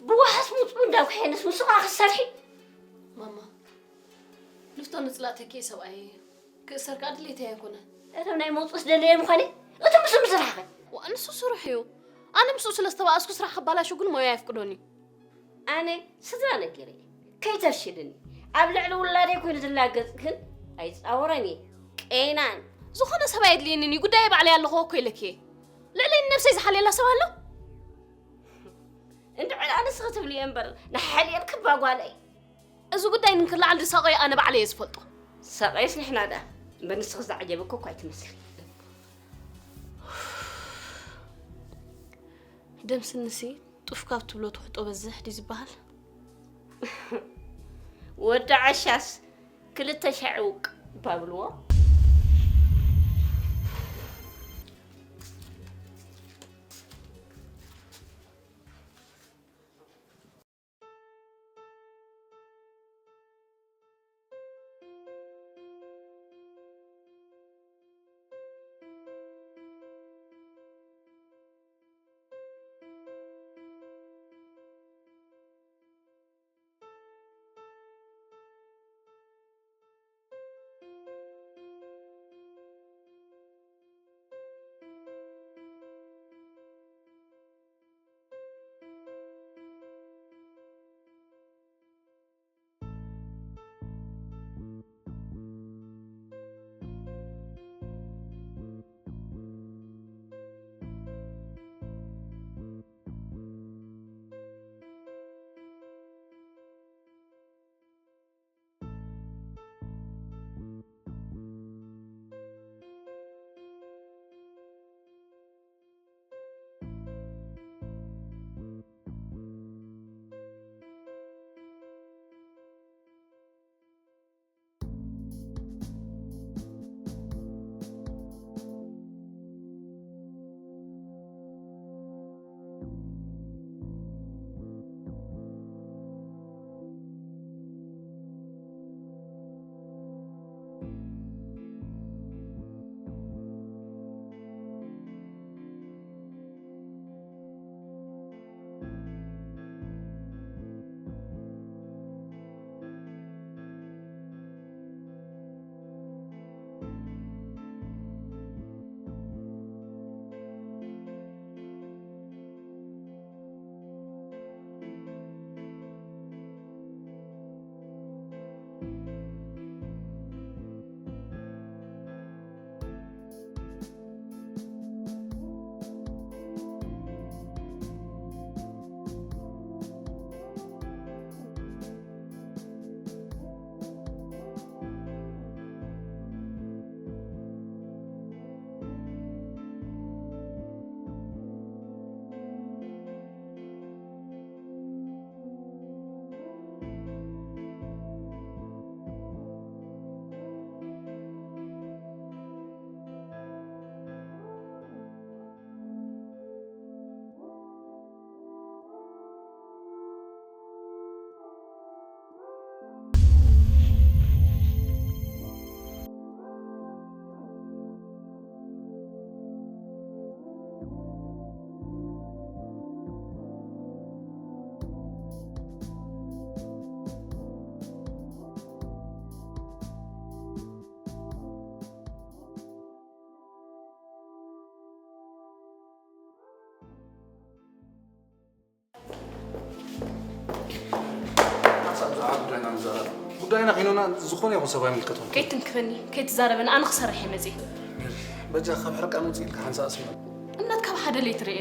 ብዋሕስ ምፅኡ እንዳኩሐንስ ምስኡ ክትሰርሒ። ማማ፣ ንፍቶ ንጽላእተኪ ሰብኣይ ክእሰር ከኣ ድሌተይ ኣይኮነን። እቶም ናይ መውጽእ ደለየ ምዃነ፣ እቶም ምስኡ ምስራሕ ኸ? ዋ፣ ንሱ ስርሑ እዩ። ኣነ ምስኡ ስለ ዝተባኣስኩ ስራሕ ከባላሹ ግን ሞያ ኣይፍቅዶን እዩ። ኣነ ስድራ ነጊረ እየ። ከይተፍሽልኒ። ኣብ ልዕሊ ውላደይ ኮይኑ ዝላገጽ ግን ኣይጻወረን እየ። ቄናን። ዝኾነ ሰብ ኣየድልየንን እዩ። ጉዳይ ባዕለይ ኣለኹ እኮ ኢለኪ እየ። ልዕለይ ንነብሰይ ዝሓልየላ ሰብ ኣሎ? እንድዕል ኣነስ ክትብሊ እየ እምበር፣ ንሓልየልኪ እባ ጓለይ። እዚ ጉዳይ ንክልዓል ዝሳቐዮ ኣነ ባዕለይ እየ ዝፈልጦ። ሳቐዮስ ንሕና ደኣ፣ እምበር ንስኺ ዝዓጀበኪ እኮ ኣይትመስሊ። ደምስንሲ ጡፍ ካብ ትብሎ ትውሕጦ በዝሕ ድዩ ዝበሃል? ወዲ ዓሻስ ክልተ ሻዕ ውቅ ባብልዎ። ሓንሳብ ብዛዕባ ጉዳይና ንዛረብ። ጉዳይና ኪኖና ዝኾነ ይኹን ሰብ ኣይምልከቶን። ከይትንክፈኒ፣ ከይትዛረበኒ፣ ኣነ ክሰርሕ እየ መፅየ። ሜሪ፣ በጃ ካብ ሕርቃን ውፅእ ኢልካ ሓንሳእ ስምዕ። እምነት ካብ ሓደ ሌትር እየ።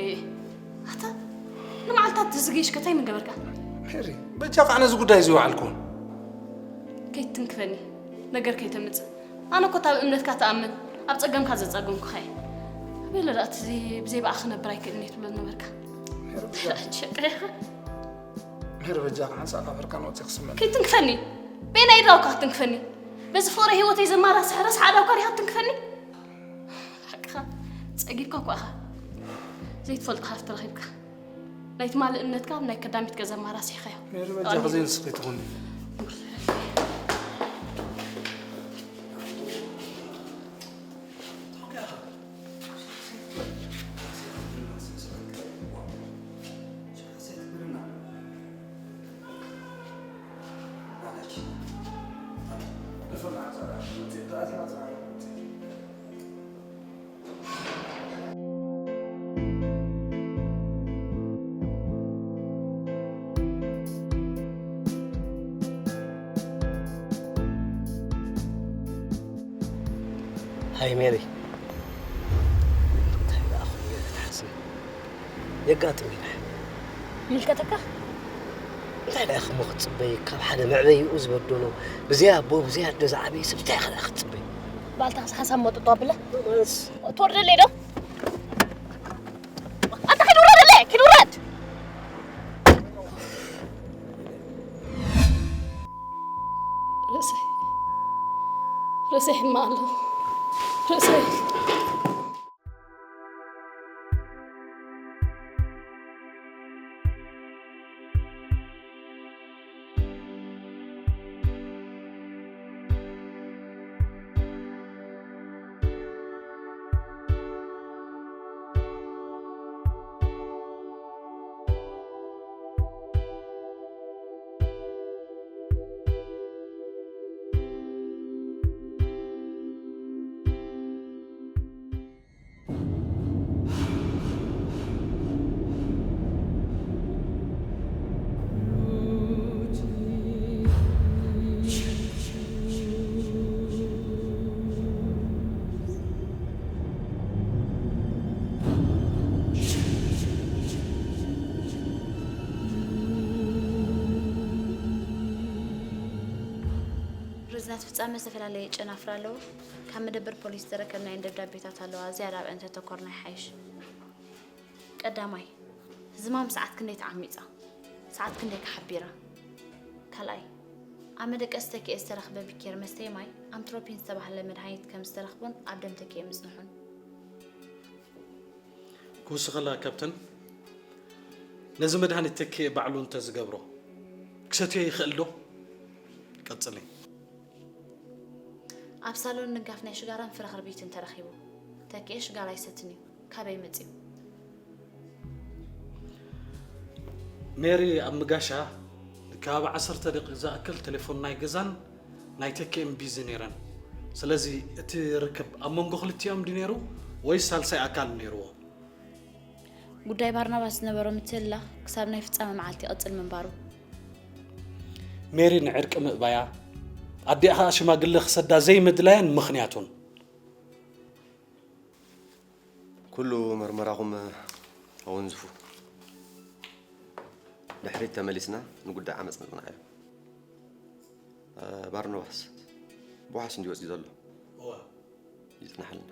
ኣታ ንመዓልታት ትዝግይሽ ከታይ ምን ገበርካ? ሜሪ፣ በጃ ከዓ ነዚ ጉዳይ እዚ ይውዓልኩን። ከይትንክፈኒ፣ ነገር ከይተምፅእ። ኣነ እኮ ኣብ እምነትካ ትኣምን፣ ኣብ ጸገምካ ዘጸገምኩኻ እየ። ኣበይ ኣሎ ደኣ እቲ ብዘይ ብኣኻ ክነብር ኣይክእልን እየ ትብሎ ዝነበርካ? ሜሪ በጃ። ሸቀ ኢኻ። ሜሪ በጃ፣ ሓንሳእ ካብ ሕርቃን ወጺእ ክስምዕ። ከይትንክፈኒ። በየናይ ኢድካ ክትንክፈኒ? በዚ ፍቕሪ ህይወተይ ዘማራስሕ ረስሓ ኣእዳውካ ዲኻ ክትንክፈኒ? ሓቅኻ፣ ጸጊብካ እኳ ኢኻ። ዘይትፈልጦ ሃፍቲ ረኺብካ። ናይ ትማሊ እምነትካ ኣብ ናይ ከዳሚት ገዛ ኣማራሲሕካዮ። ሜሪ በጃኺ ዘይንስኺ ትኹኒ። ኣይ ሜሪ፣ እንታይ ደኣ ኹን ጌረ ክትሓስቢ? የጋጥም እዩ። ይምልከተካ? እንታይ ደኣ እሞ ክትጽበይ? ካብ ሓደ መዕበይኡ ዝበደሎ፣ ብዘይ ኣቦ፣ ብዘይ ኣደ ዝዓበየ ሰብ እንታይ ኢኻ ክትጽበይ? ባልታኽስ ሓሳብ መጥጦ ኣብለ? ማለትስ? ትወርደለይ ዶ? ኣታ ኪድ ውረደለይ! ኪድ ውረድ! ርእሰይ፣ ርእሰይ ይሕማቕ ኣሎ። ርእሰይ። ርዝነት ፍጻመ ዝተፈላለየ ጨናፍር ኣለዎ። ካብ መደበር ፖሊስ ዝተረከብናየን ደብዳቤታት ኣለዋ። ዝያዳ ኣብአን ተተኮርና ይሓይሽ። ቀዳማይ፣ ህዝማም ሰዓት ክንደይ ተዓሚጻ? ሰዓት ክንደይ ከ ሓቢራ? ካልኣይ፣ ኣብ መደቀሲ ተኪኤ ዝተረኽበ ቢኬር መስተይ ማይ ኣምትሮፒን ዝተባህለ መድሃኒት ከም ዝተረኽቦን ኣብ ደም ተኪኤ ምጽንሑን። ክውስኸላ ካፕተን፣ ነዚ መድሃኒት ተኪኤ ባዕሉ እንተ ዝገብሮ ክሰትዮ ይኽእል ዶ? ቀጽሊ። ኣብ ሳሎን ንጋፍ ናይ ሽጋራን ፍረኽርቢትን ተረኺቡ። ተኪኤ ሽጋራ ኣይሰትን እዩ። ካበይ መጺኡ? ሜሪ ኣብ ምጋሻ ንከባቢ ዓሰርተ ደቂቕ ዝኣክል ቴሌፎን ናይ ገዛን ናይ ተኪኤን ቢዚ ነይረን። ስለዚ እቲ ርክብ ኣብ መንጎ ክልቲኦም ድዩ ነይሩ ወይስ ሳልሳይ ኣካል ነይርዎ? ጉዳይ ባርናባስ ዝነበሮ ምትህልላኽ ክሳብ ናይ ፍጻመ መዓልቲ ይቕጽል ምንባሩ። ሜሪ ንዕርቂ ምእባያ፣ ኣዲኣ ኸኣ ሽማግለ ክሰዳ ዘይምድላያን ምኽንያቱን። ኩሉ መርመራኹም ኣወንዝፉ። ድሕሪት ተመሊስና ንጉዳይ ዓመጽ ነጽንዓዮ። እ፣ ባርኖባስ፣ ብዋሕስ እንድዩ ወጺኡ ዘሎ? እወ። ይጽናሕልና።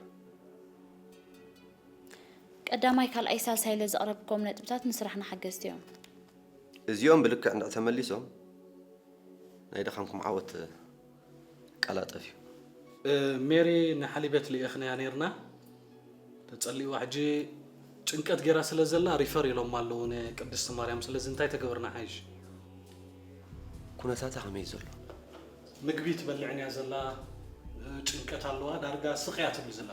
ቀዳማይ፣ ካልኣይ፣ ሳልሳይ ኢለ ዘቕረብኩም ነጥብታት ንስራሕና ሓገዝቲ እዮም። እዚኦም ብልክዕ እንድዕ ተመሊሶም፣ ናይ ድኻምኩም ዓወት ቀላጠፍ እዩ። እ፣ ሜሪ ንሓሊበት ልኢኽናያ ነይርና። ተጸሊእዋ ሕጂ ጭንቀት ጌራ ስለ ዘላ ሪፈር ኢሎማ ኣለዉ ንቅድስቲ ማርያም። ስለዚ እንታይ ተገብርና ሓይሽ? ኩነታታ ከመይ እዩ ዘሎ? ምግቢ ትበልዕን እያ ዘላ፣ እ፣ ጭንቀት ኣለዋ፣ ዳርጋ ስቕ እያ ትብል ዘላ።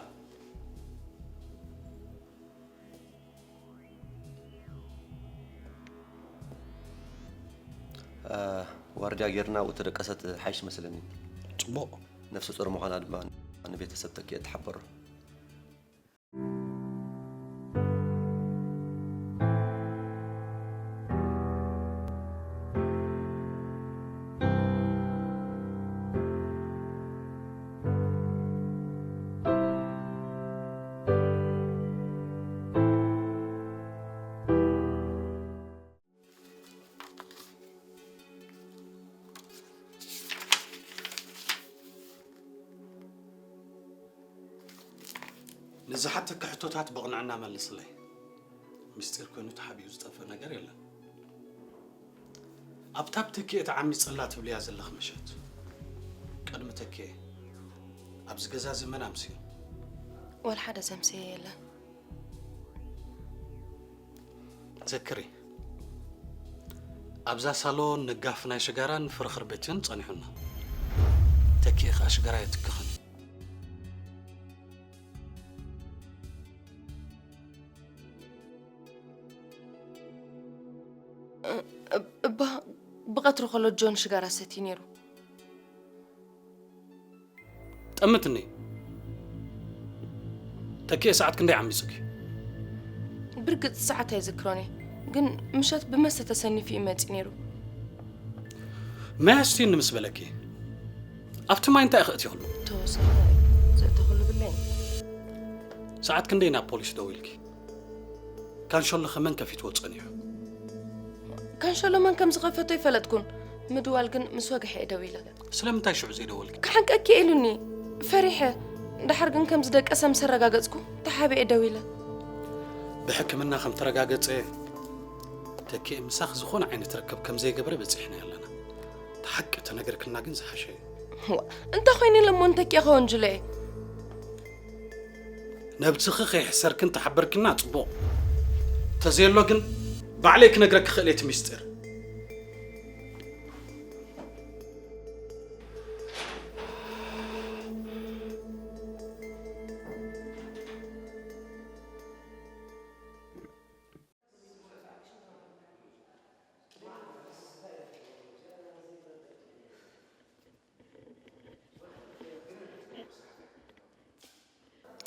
እ፣ ዋርድያ ጌርና ኣብኡ ተደቀሰት ሓይሽ መስለኒ። ጽቡቕ። ነፍሰ ጾር ምዃና ድማ ንቤተሰብ ተኪኤ ተሓበሮ። ንዝሓተኪ ሕቶታት ብቕንዕና መልስለይ። ምስጢር ኮይኑ ተሓቢኡ ዝጠፍእ ነገር የለን። ኣብታ ብተኪኤ ተዓሚጸላ ትብልያ ዘለኺ ምሸት፣ ቅድሚ ተኪኤ ኣብዚ ገዛ እዚ መን ኣምስዩ? ወላ ሓደ ዘምስየ የለን። ዘክሪ፣ ኣብዛ ሳሎን ንጋፍ ናይ ሽጋራን ፍርኽር ቤትን ጸኒሑና። ተኪኤ ኸኣ ሽጋራ የትክኽን። እ-፣ እባ ብቐትሪ ከሎ ጆን ሽጋራ ሰትዩ ነይሩ። ጠምትኒ። ተኪኤ ሰዓት ክንደይ ዓሚጹኪ? ብርግጽ ሰዓት ኣይዝክሮን እየ፣ ግን ምሸት ብመስተ ተሰኒፉ እዩ መጺኡ ነይሩ። መያዝቲ ንምስ በለኪ፣ ኣብቲ ማይ እንታይ ኢኺ እትይኽሉ? ተወሰነ ዘእተኽሉ ብለይ። ሰዓት ክንደይ ናብ ፖሊስ ደዊልኪ? ካንሸሎ ከ መን ከፊትዎ ጸኒሑ? ካንሸሎ መን ከም ዝኸፈቶ ኣይፈለጥኩን። ምድዋል ግን ምስ ወግሐ እየ ደዊለ። ስለምንታይ ሽዑ ዘይደወልኪ? ክሓንቀኪ ኢሉኒ ፈሪሐ። ደሓር ግን ከም ዝደቀሰ ምስ ኣረጋገጽኩ ተሓቢኤ ደዊለ። ብሕክምና ከም ተረጋገጸ ተኪኤ ምሳኽ ዝኾነ ዓይነት ርክብ ከም ዘይገበረ በጺሕና ኣለና። እቲ ሓቂ ተነግርክና ግን ዝሓሸ እዩ። ዋ፣ እንተ ኾይኑ ኢለ እሞ ንተኪኤ ከወንጅሎ እየ። ነብስኺ ከይሕሰርክን ተሓበርክና ጽቡቕ። ተዘየሎ ግን ባዕለይ ክነግረኪ ክእል እቲ ሚስጢር።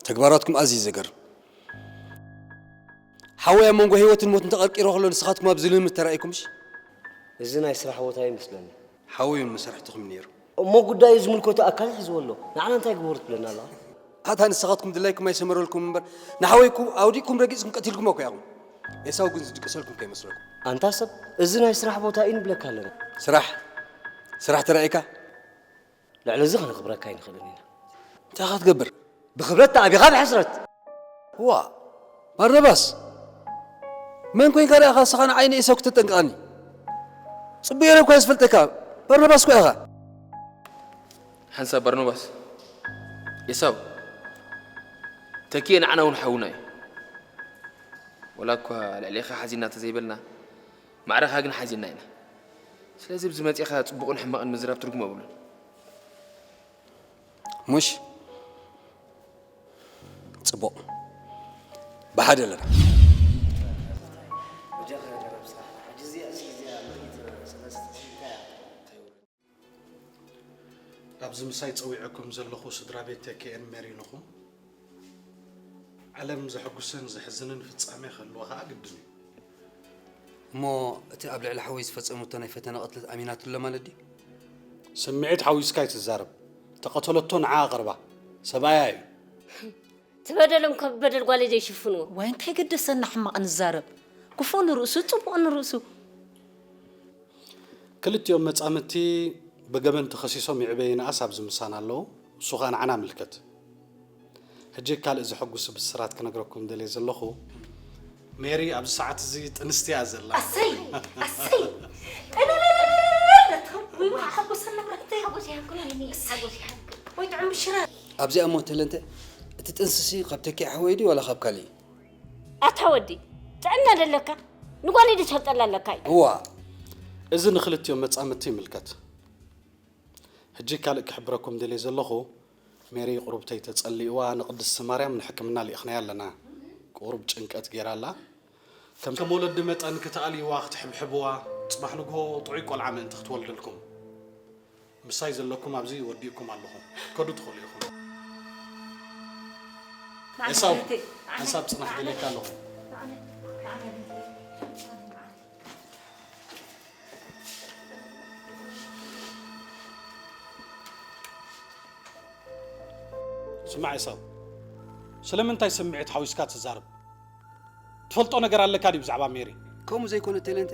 ተግባራትኩም ኣዝዩ ዘገርም። ሓወይ ኣብ መንጎ ህይወትን ሞትን ተቐርቂሩ ከሎ ንስኻትኩም ኣብዚ ልምምድ ተራኢኩምሽ? እዚ ናይ ስራሕ ቦታ ይመስለኒ። ሓወይ እውን መሳርሕትኹም ነይሩ። እሞ ጉዳዩ ዝምልከቶ ኣካል ሒዝዎ ኣሎ። ንዓና እንታይ ግበሩ ትብለና ኣለኻ? ኣታ ንስኻትኩም ድላይኩም ኣይሰመረልኩም እምበር ንሓወይኩም ኣውዲቕኩም ረጊጽኩም ቀቲልኩሞ እኮ ኢኹም። ኤሳው ግን ዝድቅሰልኩም ከይመስለኩም። ኣንታ ሰብ፣ እዚ ናይ ስራሕ ቦታ እዩ ንብለካ ኣለና። ስራሕ? ስራሕ ተራኢካ? ልዕሊ እዚ ከነኽብረካ ኣይንኽእልን ኢና። እንታይ ኢኻ ትገብር? ብኽብረት ተኣቢኻ ብሕስረት። ዋ፣ ባርናባስ፣ መን ኮይንካ ደኣ ንስኻ ንዓይ ንኤሳው ክተጠንቅቐኒ? ጽቡቕ ጌረ እኳ እየ ዝፈልጠካ። ባርናባስ እኳ ኢኻ። ሓንሳብ ባርናባስ፣ ኤሳው፣ ተኪኤ ንዓና እውን ሓውና እዩ። ወላ እኳ ልዕሌኻ ሓዚና እንተዘይበልና፣ ማዕረኻ ግን ሓዚና ኢና። ስለዚ ኣብዚ መጺኻ ጽቡቕን ሕማቕን ምዝራብ ትርጉም የብሉን። ሙሽ? ጽቡቕ። ብሓደ ኣለና። ኣብዚ ምሳይ ጸዊዐኩም ዘለኹ ስድራ ቤት ተኪኤን ሜሪን ኢኹም። ዓለም ዘሐጉስን ዘሕዝንን ፍጻሜ ክህልዎ ከኣ ግድን እዩ። እሞ እቲ ኣብ ልዕሊ ሓወይ ዝፈጸመቶ ናይ ፈተነ ቅትለት ኣሚናትሉ ኣሎ ማለት ድዩ? ስምዒት ሓዊስካ ኣይትዛረብ። ተቐተለቶ ንዓ ኣቕርባ። ሰብኣያ እዩ። ትበደሎም ካብ በደል ጓለይ ዘይሽፍንዎ። ዋይ እንታይ ገደሰና ሕማቕ ንዛረብ። ክፉእ ንርእሱ ጽቡቕ ንርእሱ። ክልቲኦም መጻምድቲ ብገበን ተኸሲሶም ይዕበ ይንኣስ ኣብዚ ምሳና ኣለዉ። እሱ ኸኣ ንዓና ምልከት። ሕጂ ካልእ ዘሐጉስ ብስራት ክነግረኩም ደልየ ዘለኹ፣ ሜሪ ኣብዚ ሰዓት እዚ ጥንስቲ እያ ዘላ። ኣሰይ! ኣሰይ! ጠለለለለለለ! ወይ ሓጎስ ኣለምረተይ! ሓጎስ ይሃብክን ወይኒ፣ ሓጎስ ይሃብክን። ወይ ጥዑም ብሽራ! ኣብዚኣ እሞ ተለንተ፣ እቲ ጥንስሲ ካብ ተኪኣ ሓወይ ድዩ ዋላ ካብ ካልእ? ኣታ ወዲ፣ ጥዕና ደለካ? ንጓለይ ድትፈልጠላ ኣለካ እዩ። እዋ፣ እዚ ንክልቲኦም መጻምድቲ ይምልከት። ሕጂ ካልእ ክሕብረኩም ደልየ ዘለኹ፣ ሜሪ ቁሩብተይ ተጸሊእዋ ንቅድስቲ ማርያም ንሕክምና ልኢኽናያ ኣለና። ቁሩብ ጭንቀት ጌራ ኣላ። ከም፣ ከም ወለዲ መጠን ክትኣልይዋ፣ ክትሕብሕብዋ፣ ጽባሕ ንግሆ ጥዑይ ቆልዓ ምእንቲ ክትወልደልኩም። ምሳይ ዘለኩም ኣብዚ ወዲእኩም ኣለኹ። ከዱ ትኽእሉ ኢኹም። ኤሳው፣ ሓንሳብ ጽናሕ ደልየካ ኣለኹ። ስማዕ ኤሳው፣ ስለምንታይ ስምዒት ሓዊስካ ትዛረብ? ትፈልጦ ነገር ኣለካ ድዩ ብዛዕባ ሜሪ? ከምኡ ዘይኮነ ቴለንተ፣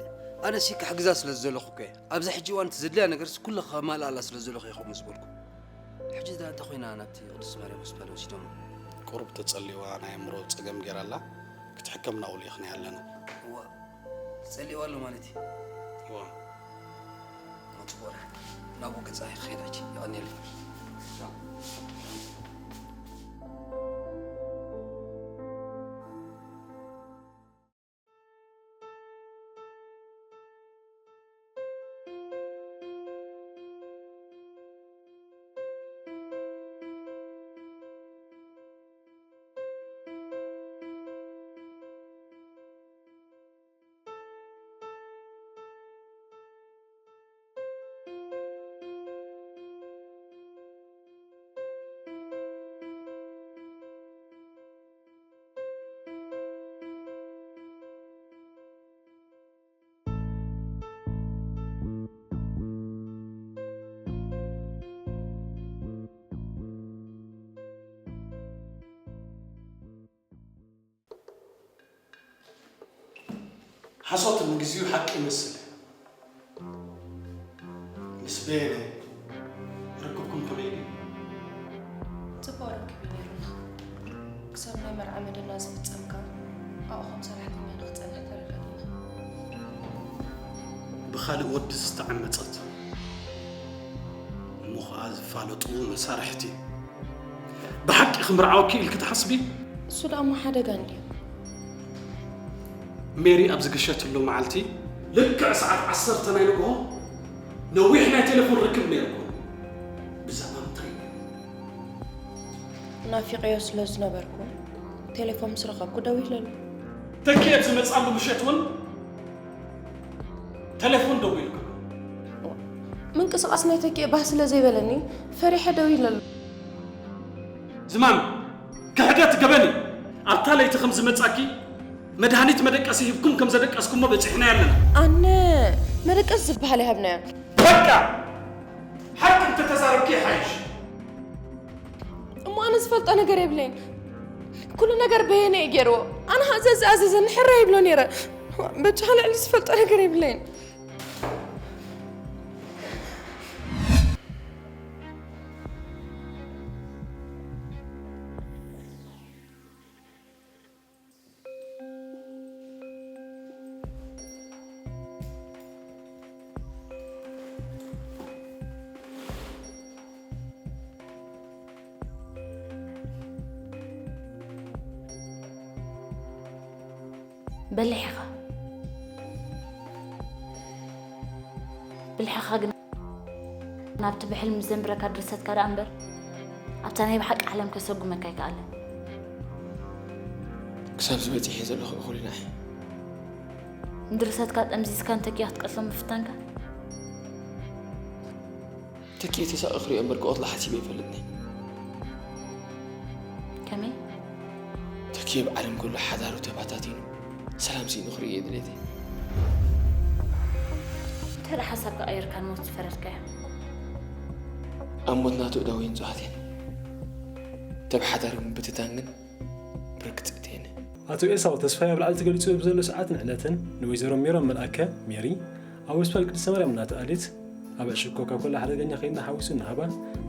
ኣነሲ ክሕግዛ ስለ ዝደለኹ እኮ እየ። ኣብዚ ሕጂ እዋን እቲ ዘድልያ ነገርስ ኩሉ ከማልኣላ ስለ ዝደለኹ እየ ከምኡ ዝበልኩ። ሕጂ እዛ እንተ ኮይና ናብቲ ቅድስቲ ማርያም ሆስፒታል ወሲዶም። ቁሩብ ተጸሊዋ ናይ ኣእምሮ ጸገም ጌራ ኣላ። ክትሕከም ናብኡ ልኢኽናያ ኣለና። እዋ፣ ተጸሊዋ ኣሎ ማለት እዩ። እዋ። ጽቡቕ ናብኡ ገጻ ክኸይድ ሕጂ። የቐንየለይ። ሓሶት ንግዚኡ ሓቂ ይመስል። ምስ በየነ ርክብኩም ከመይ ድዩ? ጽቡቕ ርክብ እዩ ነይሩና። ክሳብ ናይ መርዓ መደና ዝፍጸም ከኣ ኣብኡ ከም ሰራሕተኛ ንኽጸንሕ ተረዳዲእና። ብኻልእ ወዲ ዝተዓመጸት እሞ ኸኣ ዝፋለጡ መሳርሕቲ ብሓቂ ክምርዓወኪ ኢልኪ ትሓስቢ? እሱ ደኣ እሞ ሓደጋ እንድዩ። ሜሪ ኣብ ዝገሸትሉ መዓልቲ ልክዕ ሰዓት ዓሰርተ ናይ ንግሆ ነዊሕ ናይ ቴሌፎን ርክብ ነይርኩም። ብዛዕባ ምንታይ? ናፊቐዮ ስለ ዝነበርኩ ቴሌፎን ምስ ረኸብኩ ደዊለሉ። ተኪኤ ኣብ ዝመጻሉ ምሸት እውን ቴሌፎን ደዊልኩም። ምንቅስቓስ ናይ ተኪኤ ባህ ስለ ዘይበለኒ ፈሪሐ ደዊለሉ። ዝማም ክሕደት ገበን እዩ። ኣብታ ለይቲ ከም ዝመጻኪ መድሃኒት መደቀሲ ሂብኩም ከም ዘደቀስኩሞ በጺሕናዮ ኣለና። ኣነ መደቀሲ ዝበሃል ይሃብናዮ። በቃ ሓቂ እንተተዛረብኪ ይሓይሽ። እሞ ኣነ ዝፈልጦ ነገር የብለይን። ኩሉ ነገር በየነ እዩ ገይርዎ። ኣነ ሃዘ ዝኣዘዘኒ ሕረ ይብሎ ነይረ። በጃኻ ልዕሊ ዝፈልጦ ነገር የብለይን። በሊሕ ኢኻ። ብልሕኻ ግን ናብቲ ብሕልሚ ዘንብረካ ድርሰትካ ደኣ እምበር ኣብታ ናይ ብሓቂ ዓለም ከሰጉመካ ኣይከኣለን። ክሳብ ዝበፂሕ እየ ዘለኹ እኹል ኢና። ንድርሰትካ ጠምዚዝካ ንተኪኣ ክትቀትሎ ምፍታንካ ተኪኤ ተሳቒ ክሪኦ እምበር ክቐትሎ ሓሲበ ኣይፈልጥን። ከመይ? ተኪኤ ኣብ ዓለም ከሎ ሓዳሩ ተባታቲኑ ሰላም ስኢኑ ክርኢ እየ ድሌተይ። እንታይ ደኣ ሓሳብካ ቀይርካ ንሞት ዝፈረድካዮ? ኣብ ሞት ናቱ እዳወይን ጸዋቴን ተብ ሓዳሩ ምብትታን ግን ብርግጽ እቴነ። ኣቶ ኤሳው ተስፋይ ኣብ ላዕሊ ተገሊጹ ብዘሎ ሰዓትን ዕለትን ንወይዘሮ ሜሮን መልኣከ፣ ሜሪ፣ ኣብ ሆስፒታል ቅድስተ ማርያም እናተኣልየት ኣብ ዕሽግ ኮካ ኮላ ሓደገኛ ኬንዳ ሓዊሱ እናሃባ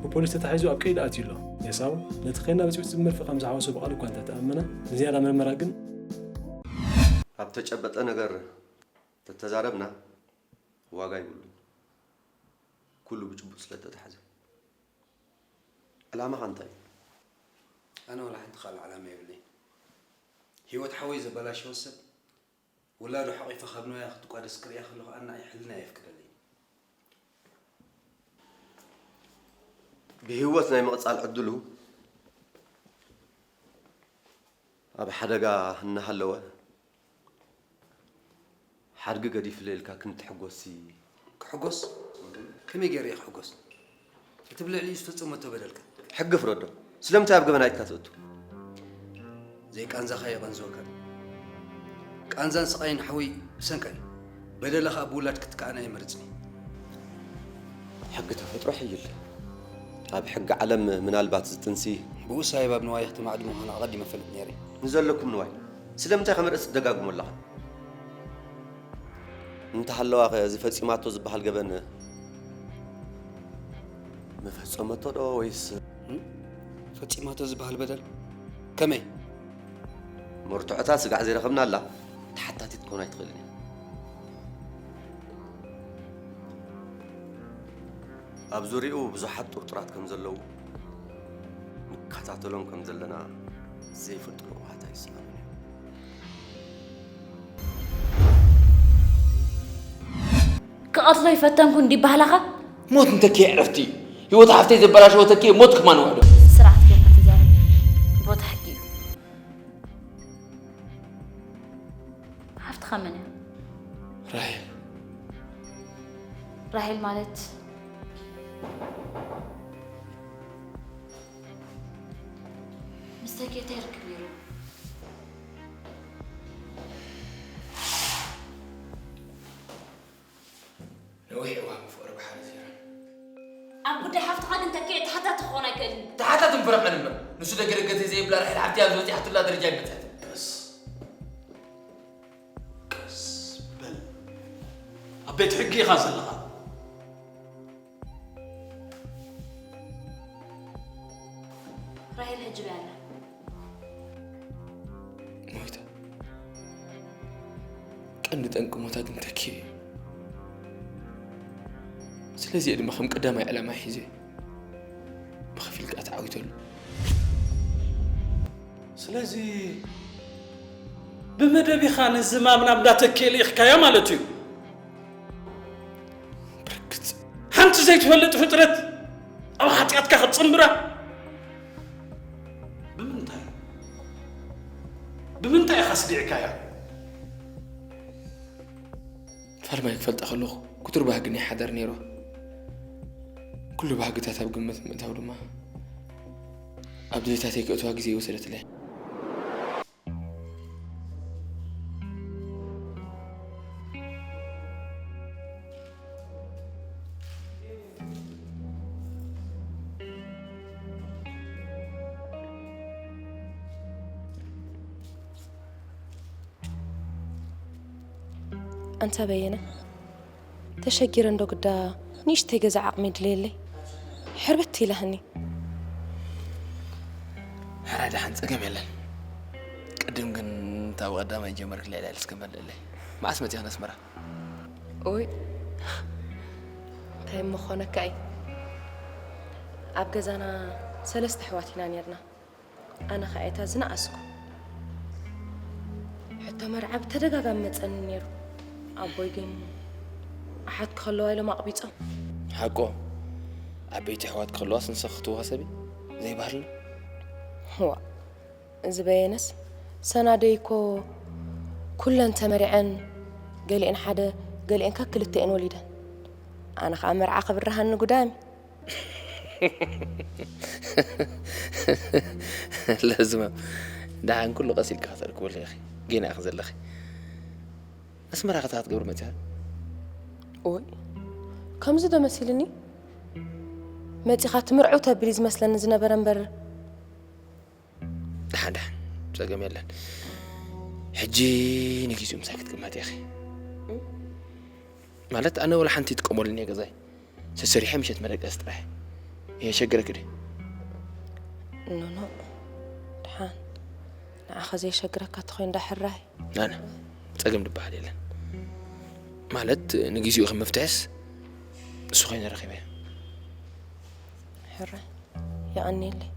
ብፖሊስ ተታሒዙ ኣብ ቀይዲ ኣትዩ ኣሎ። ኤሳው ነቲ ኬንዳ በጺብጺብ መርፌ ከም ዝሓወሶ ብቓሉ እኳ እንተተኣመነ ንዝያዳ ምርመራ ግን ኣብ ተጨበጠ ነገር ተተዛረብና ዋጋ ይብሉን። ኩሉ ብጭቡጥ ስለ ተታሕዘ። ዕላማኻ እንታይ እዩ? ኣነ ዋላ ሓንቲ ካልእ ዕላማ የብለይን። ህይወት ሓወይ ዘበላሸወ ሰብ ውላዱ ሓቒፋ ካብ ንዋያ ክትቋደስ ክርእያ ከለኹ ኣናዒ ሕልና የፍቅደለይ። ብህይወት ናይ ምቕጻል ዕድሉ ኣብ ሓደጋ እናሃለወ ሓድጊ ገዲፍለ ኢልካ ክንትሕጎስሲ ክሕጎስ? ከመይ ገይረ እየ ክሕጎስ? እቲ ብልዕሊኡ ዝፈጸመቶ በደልከ? ሕጊ ፍረዶ። ስለምንታይ ኣብ ገበና ኢድካ ትእቱ? ዘይቃንዛኻ የቐንዝወካ። ቃንዛን ስቓይን ሓወይ ብሰንካ እዩ። በደለ ኸኣ ብውላድ ክትከኣን ኣይመርጽን እየ። ሕጊ ተፈጥሮ ሕይል። ኣብ ሕጊ ዓለም ምናልባት ዝጥንሲ ብኡስ ኣየባብ ንዋይ ክትማዕድ ምዃኑ ኣቐዲመ ፈልጥ ነይረ። ንዘለኩም ንዋይ ስለምንታይ ከም ርእሲ ትደጋግሞ ኣለኻ? እንተሃለዋ ኸ እዚ ፈጺማቶ ዝበሃል ገበን ምፈጸመቶ ዶ ወይስ ፈጺማቶ ዝበሃል በደል ከመይ? መርትዖታት ስጋዕ ዘይረኸብናላ ተሓታቲት ክትኮን ኣይትኽእልን እያ። ኣብ ዙርያኡ ብዙሓት ጥርጡራት ከም ዘለዉ ንከታተሎም ከም ዘለና ዘይፈልጡ ለውሃት ኣይስኣኑን እዮም። ክቐትሎ ይፈተንኩ እንዲ ባህላኻ ሞት እንተኪ ዕረፍቲ እዩ። ህይወት ሓፍተይ ዘበላሸወ ተኪ ሞት ክማን ውዕዶ። ስርዓት ጌርካ ተዛረብ። ቦታ ሕጊ እዩ። ሓፍትኻ መን እያ? ራሄል። ራሄል ማለት ምስ ተኪኤ እንታይ ርክብ ነይሩ? ነዊሕ እዋን ብፍቕሪ ባሕሪ ዜራ። ኣብ ጉዳይ ሓፍትኻ ግን ተኪኤ ተሓታቲ ክኾን ኣይክእልን። ተሓታትን ፍረቐን እምበር ንሱ ደገ ደገ ተዘይብላ ራሄል ሓፍቲ ኣብ ዝበፂሓትላ ደረጃ ኣይበፅሐትን። ቀስ ቀስ ቤት ሕጊ ኢኻ ዘለኻ። ራሄል ሕጂ በይ ኣላ። ሞይታ ቀንዲ ጠንቂ ሞታ ግን ተኪ እዩ። ስለዚ እየ ድማ ከም ቀዳማይ ዕላማ ሒዘ ብኸፊል ከኣ ተዓዊተሉ። ስለዚ ብመደብ ኢኻ ነዚ ማምናም እንዳተኬ ልኢኽካያ ማለት እዩ። ብርግጽ ሓንቲ ዘይትፈልጥ ፍጥረት ኣብ ሓጢኣትካ ክትጽንብራ ብምንታይ ብምንታይ ኢኻ ስዲዕካያ? ፋልማይ ክፈልጣ ከለኹ ክቱር ባህጊ ናይ ሓዳር ነይሩ። ኩሉ ባህግታት ኣብ ግምት ምእታው ድማ ኣብ ድሌታተይ ክእትዋ ግዜ ይወሰደትለይ። ኣንታ በየነ፣ ተሸጊረ እንዶ ግዳ ንእሽተይ ገዛ ዓቕሚ ድልየለይ። ሕርብት ኢላህኒ። ሕራይ ደሓን ጸገም የለን። ቅድም ግን እታ ብቐዳማይ ጀመርክ ልዕሊ ልዕሊ እስከ መልእለይ። መዓስ መጺኻ ኣስመራ? ኦይ፣ እንታይ እሞ ኾነካ እዩ? ኣብ ገዛና ሰለስተ ኣሕዋት ኢና ነርና። ኣነ ኸኣ እታ ዝነኣስኩ። ሕቶ መርዓ ብተደጋጋሚ መጸኒ ነይሩ። ኣቦይ ግን ኣሓት ክኸለዋ ኢሎም ኣቕቢጾም። ሓቆ ዓበይቲ ኣሕዋት ክኸለዋስ ንሰኺ ክትዋሰቢ ዘይባህልና። ዋ፣ እዚ በየነስ ሰናደይ እኮ ኩለን ተመሪዐን ገሊአን ሓደ ገሊአን ከክልተ እየን ወሊደን። ኣነ ኸኣ መርዓ ክብርሃኒ ጉዳሚ። ለዝማም ደሓን ኩሉ ቀስ ኢልካ ከተርክበሉ ኢኺ። ጌና ኢኺ ዘለኺ። ኣስመራ ከታ ክትገብሪ መጺኻ? ኦይ፣ ከምዚ ዶ መሲልኒ? መጺኻ ትምርዕው ተብሊ ዝመስለኒ ዝነበረ እምበር። ደሓን ደሓን ጸገም የለን። ሕጂ ንጊዜኡ ምሳይ ክትቅመጥ ኢኺ። ማለት ኣነ ወላ ሓንቲ ይጥቀመሉን እየ ገዛይ። ሰሰሪሐ ምሸት መደቀሲ ጥራሕ። የሸግረኪ ድዩ? ኖኖ፣ ደሓን ንዓኻ ዘየሸግረካ ተኾይኑ ዳሕራይ። ናና ጸገም ዝበሃል የለን። ማለት ንጊዜኡ ከም መፍትሕስ እሱ ኮይነ ረኺበ። ሕራይ የቐንየለይ።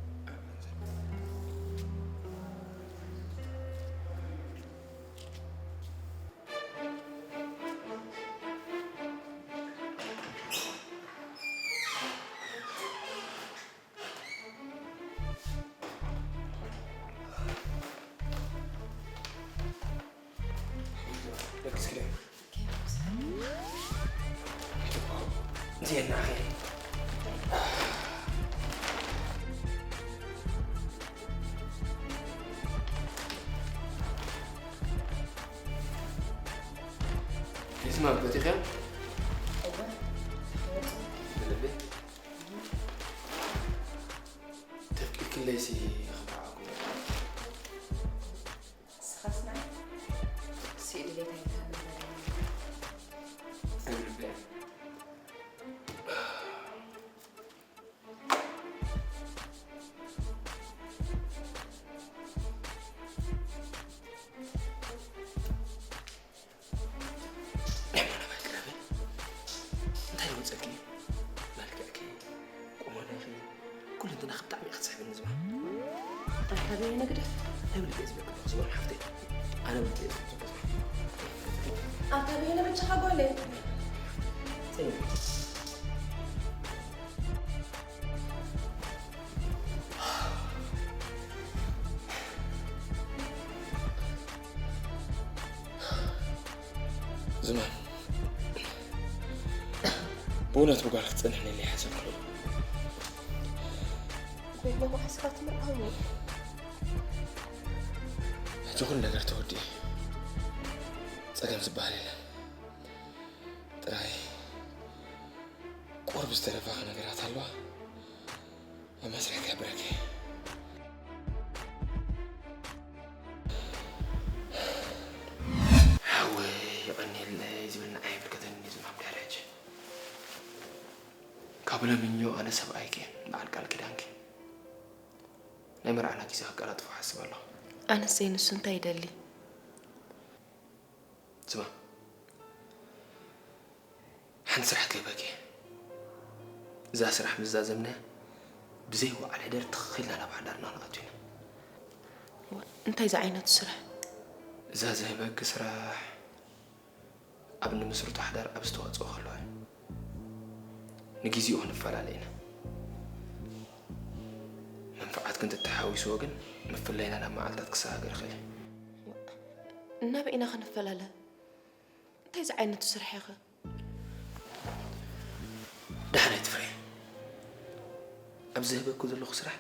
Isma, በቲኽያ? ብልቢ? ተፍቂድክለይሲ ኽንበዓኩም። ንስኻስ ንዓይ ስኢል ቤት ኣይትሃብን በለኒ። ብልቢ? እንታይ ይወፀኪ? መልክዕኪ፣ ቁመናኺ፣ ኩሉ እንትናኺ ብጣዕሚ ኢኺ ትስሕብኒ ዝባ። ኣንታ በየነ ግደፍ። እንታይ ብልክዕ ዝበልኩ ዝባ ሓፍተይ? ኣነ ብልክዕ ዝበልኩ ዝባ። ኣንታ በየነ በጃኻ ጓለይ። ዝማም፣ ብእውነት ብጓል ክትጸንሕኒ ኢለ ይሓሰብኩ። ኮይኖም ሓስኻ ትምርዓው። ሕጂ ኩሉ ነገር ተወዲኡ። ጸገም ዝበሃል የለን። ጥራይ ቁሩብ ዝተረፋኺ ነገራት ኣለዋ። ኣብ መስርሕ ክሕብረኪ። ሓወይ፣ የቐንየለይ ዝብል ንዓይ ኣይምልከተንን እዩ ዝማም። ኣብ ለምኞ ኣነ ሰብኣይኪ በዓል ቃል ኪዳንኪ ናይ መርዓና ግዜ ከቀላጥፎ ሓስብ ኣለኹ። ኣነስ ዘይንሱ እንታይ ይደሊ? ስማ፣ ሓንቲ ስራሕ ክህበኪ። እዛ ስራሕ ምስ ዛዘምናያ ብዘይ ወዓል ሕደር ትኽኽልና ናብ ሓዳርና ክንኣቱ ኢና። እንታይ ዝዓይነቱ ስራሕ? እዛ ዝህበኪ ስራሕ ኣብ ንምስርቶ ሓዳር ኣብ ዝተዋፅኦ ከለዋ እዩ። ንግዜኡ ክንፈላለ ኢና። መንፍዓት ክንትተሓዊስዎ ግን ምፍላይና ናብ መዓልታት ክሰጋገር ይኽእል እዩ። እናበይ ኢና ክንፈላለ? እንታይ ዝዓይነቱ ስራሕ ኢኸ? ዳሕራይ ትፍረ ኣብ ዝህበኩ ዘለኹ ስራሕ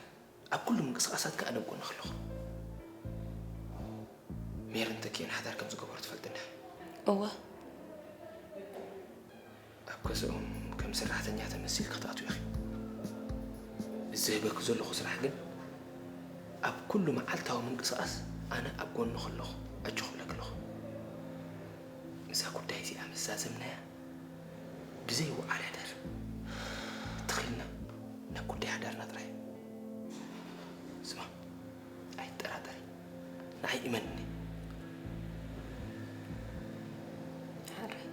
ኣብ ኩሉ ምንቅስቃሳት ከኣ ደብ ጎንኺ ኣለኹ። ሜርን ተኪኤን ሓዳር ከም ዝገበሩ ትፈልጥና። እወ። ኣብ ገዝኦም ከም ሰራሕተኛ ተመሲል ክትኣትዊ ኢኺ። ዝህበኩ ዘለኹ ስራሕ ግን ኣብ ኩሉ መዓልታዊ ምንቅስቃስ ኣነ ኣብ ጎንኺ ኣለኹ፣ ኣጆኺ እብለኪ ኣለኹ። እዛ ጉዳይ እዚኣ ምስ ዛዘምናያ ብዘይ ውዓል ሕደር ትኽልና ናብ ጉዳይ ሓዳርና ጥራይ። ስማ፣ ኣይትጠራጠሪ፣ ንዓይ እመንኒ። ሕራይ።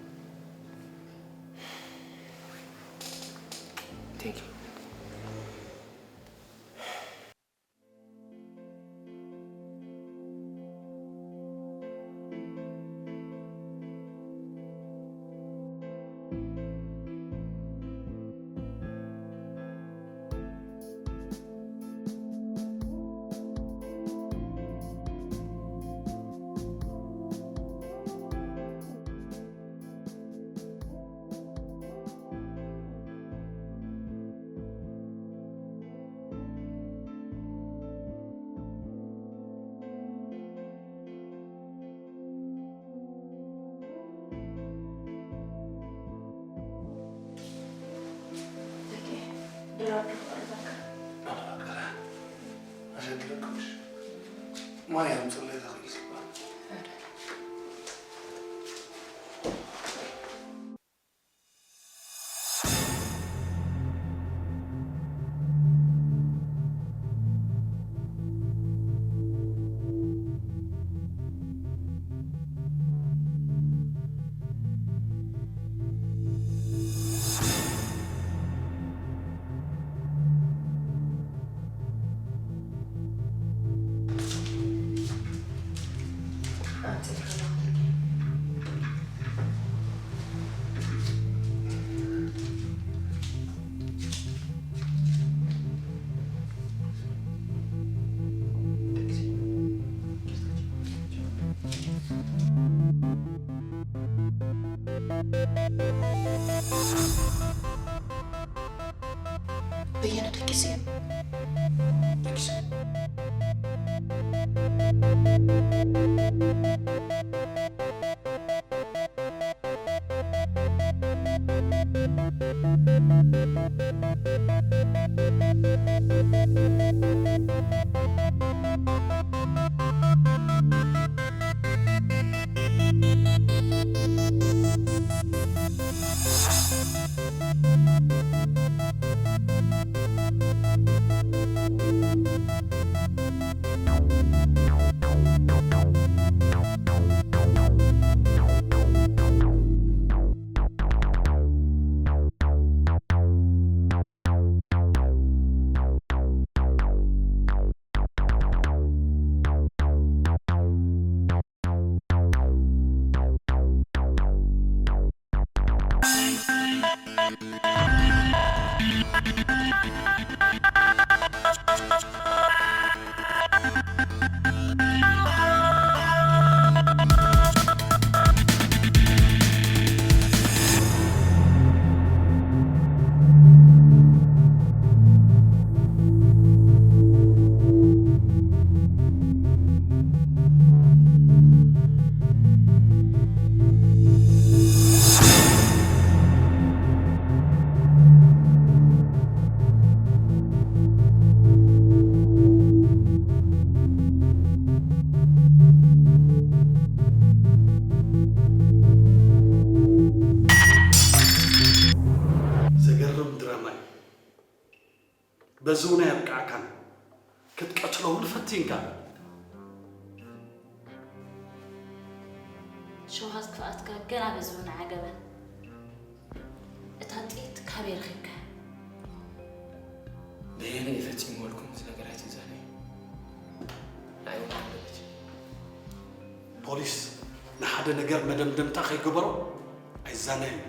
Thank you። ማርያም ጽለይ ተኽእል ስባ። በየነ ደቂሱ እዩ። ደቂሱ። በዚ እውን ኣየብቅዓካን፣ ክትቀትሎ እውን ፈቲንካ። ሸውሃት ክፍኣትካ ገና በዚ እውን ኣይዓገበን። እታ ጥይት ካበይ ረኺብካያ? በየነ እዩ ፈፂምወልኩም እዚ ነገራት እዩ ዛናይ? ንዓይ እውን ሓገበት። ፖሊስ ንሓደ ነገር መደምደምታ ከይገበሮ ኣይዛነይን እዩ።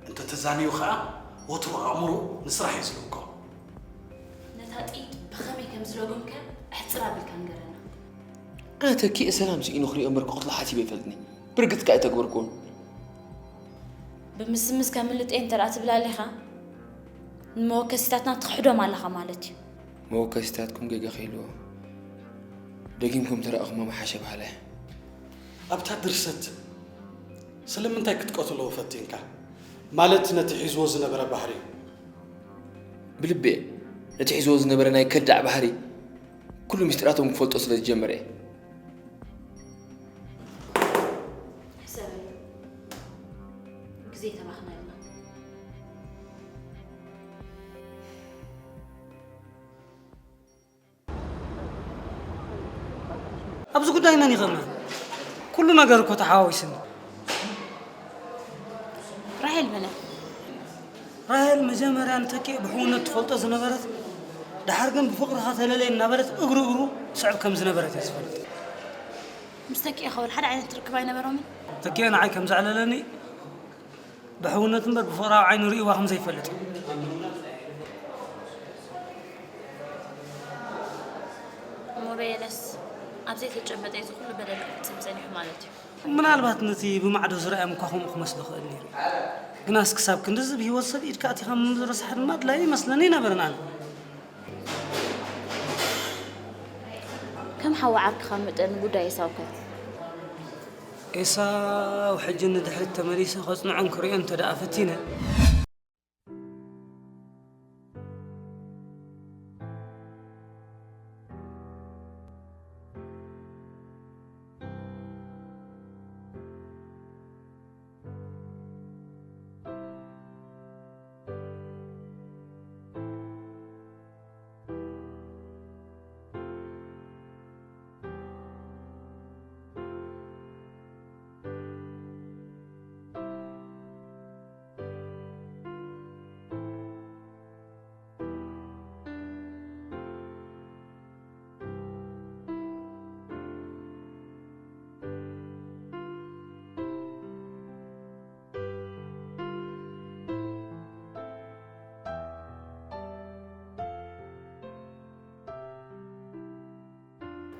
እንተተዛንዩ ኸዓ ወትሩ ኣእምሮ ንስራሕ እዩ ዝልእኮ። ነታ ጥይት ብኸመይ ከም ዝለጎምካያ ኣሕፅር ኣቢልካ ንገረና። ኣነ ተኪኤ ሰላም ስኢኑ ክሪኦ እምበር ክቕትሎ ሓሲበ ኣይፈልጥን እየ። ብርግፅ ከኣ ኣይተግበርክዎን። ብምስምስ ከምልጥ እየ እንተ ደኣ ትብል ኣሊኻ ንመወከሲታትና ትኽሕዶም ኣለኻ ማለት እዩ። መወከሲታትኩም ጌጋ ከይልዎ ደጊምኩም ተረኣኹሞ ምሓሸ በሃላይ። ኣብታ ድርሰት ስለምንታይ ክትቀትሎ ፈቲንካ? ማለት ነቲ ሒዝዎ ዝነበረ ባህሪ። ብልቢ እየ ነቲ ሒዝዎ ዝነበረ ናይ ከዳዕ ባህሪ ኩሉ ምስጢራቶም ክፈልጦ ስለ ዝጀመረ እየ። ሕሰበሉ። ግዜ ተባኽነልና። ኣብዚ ጉዳይ መን ይኸመ? ኩሉ ነገር እኮ ተሓዋዊስኒ። ራሄል በለ። ራሄል መጀመርያ ንተኪኤ ብሕውነት ትፈልጦ ዝነበረት፣ ደሓር ግን ብፍቕርኻ ተለለየ እናበለት እግሩ እግሩ ትስዕብ ከም ዝነበረት እየ ዝፈልጥ። ምስ ተኪኤ ከብል ሓደ ዓይነት ርክብ ኣይነበሮምን። ተኪኤ ንዓይ ከም ዘዕለለኒ ብሕውነት እምበር ብፍቕራዊ ዓይኒ ርእይዋ ከም ዘይፈልጥ። እሞ በየነስ ኣብ ዘይተጨበጠ እዚ ኩሉ በደል ክፍጽም ጸኒሑ ማለት እዩ። ምናልባት ነቲ ብማዕዶ ዝረኣዮም እኳ ከምኡ ክመስሎ ክእል ነይሩ እዩ። ግናስ ክሳብ ክንድዚ ብህይወት ሰብ ኢድካ ኣቲኻ ምምዝርሳሕ ድማ ኣድላዪ ይመስለኒ ኣይነበረን ኣነ። ከም ሓዊ ዓርክኻ መጠን ጉዳይ ኤሳው ከ? ኤሳው ሕጂ ንድሕሪት ተመሊሰ ከጽንዖን ክርእዮን እንተ ደኣ ፈቲነ፣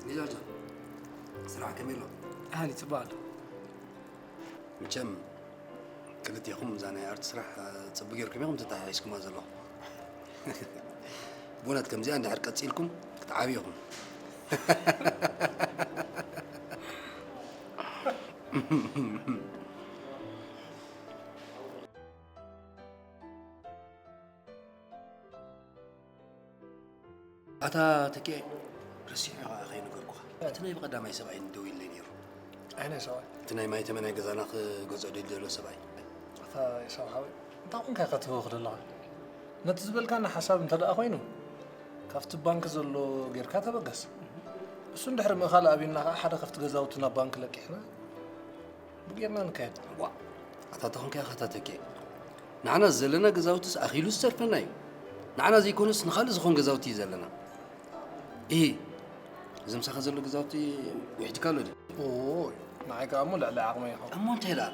ጆርጆ፣ ስራሕ ከመይ ኣሎ? ኣህሊ ጽቡቕ ኣሎ። መቸም ክልቴኹም እዛ ናይ ኣርት ስራሕ ጽቡቅ ጌርኩም ኢኹም ተተሓሒዝኩማ ዘለኹም። ብእውነት ከምዚኣ እንድሕር ቀጺልኩም ክትዓብዩ ኢኹም። ኣታ ተኪኤ፣ ረሲዐ ኸዓ ከይነገርኩኻ። እቲ ናይ ብቐዳማይ ሰብኣይ ደዊሉለይ ነይሩ። ኣየናይ ሰብኣይ? እቲ ናይ ማይ ተመናይ ገዛና ክገዝኦ ደልዩ ዘሎ ሰብኣይ። ኣታ ኤሳው ሓወይ፣ እንታይ ኾንካ ኢኻ ትህውኽ ዘለኻ? ነቲ ዝበልካኒ ሓሳብ እንተ ደኣ ኮይኑ፣ ካብቲ ባንክ ዘሎ ጌርካ ተበገስ። እሱ እንድሕሪ ምእኻል ኣብዩና ኸዓ ሓደ ካብቲ ገዛውቲ ናብ ባንክ ለቂሕና፣ ብጌርና ንካየድ። ዋእ፣ ኣታ ተኾንካ ኢኻ ተኪኤ። ንዓና ዘለና ገዛውትስ ኣኺሉ ዝተርፈና እዩ። ንዓና ዘይኮነስ ንኻልእ ዝኾን ገዛውቲ እዩ ዘለና። ኢሂ፣ እዚ ምሳኻ ዘሎ ገዛውቲ ውሒድካሉ ድዩ? ኦይ፣ ንዓይ ከኣ እሞ ልዕሊ ዓቕመይ ኢኻ። እሞ እንታይ ደኣ?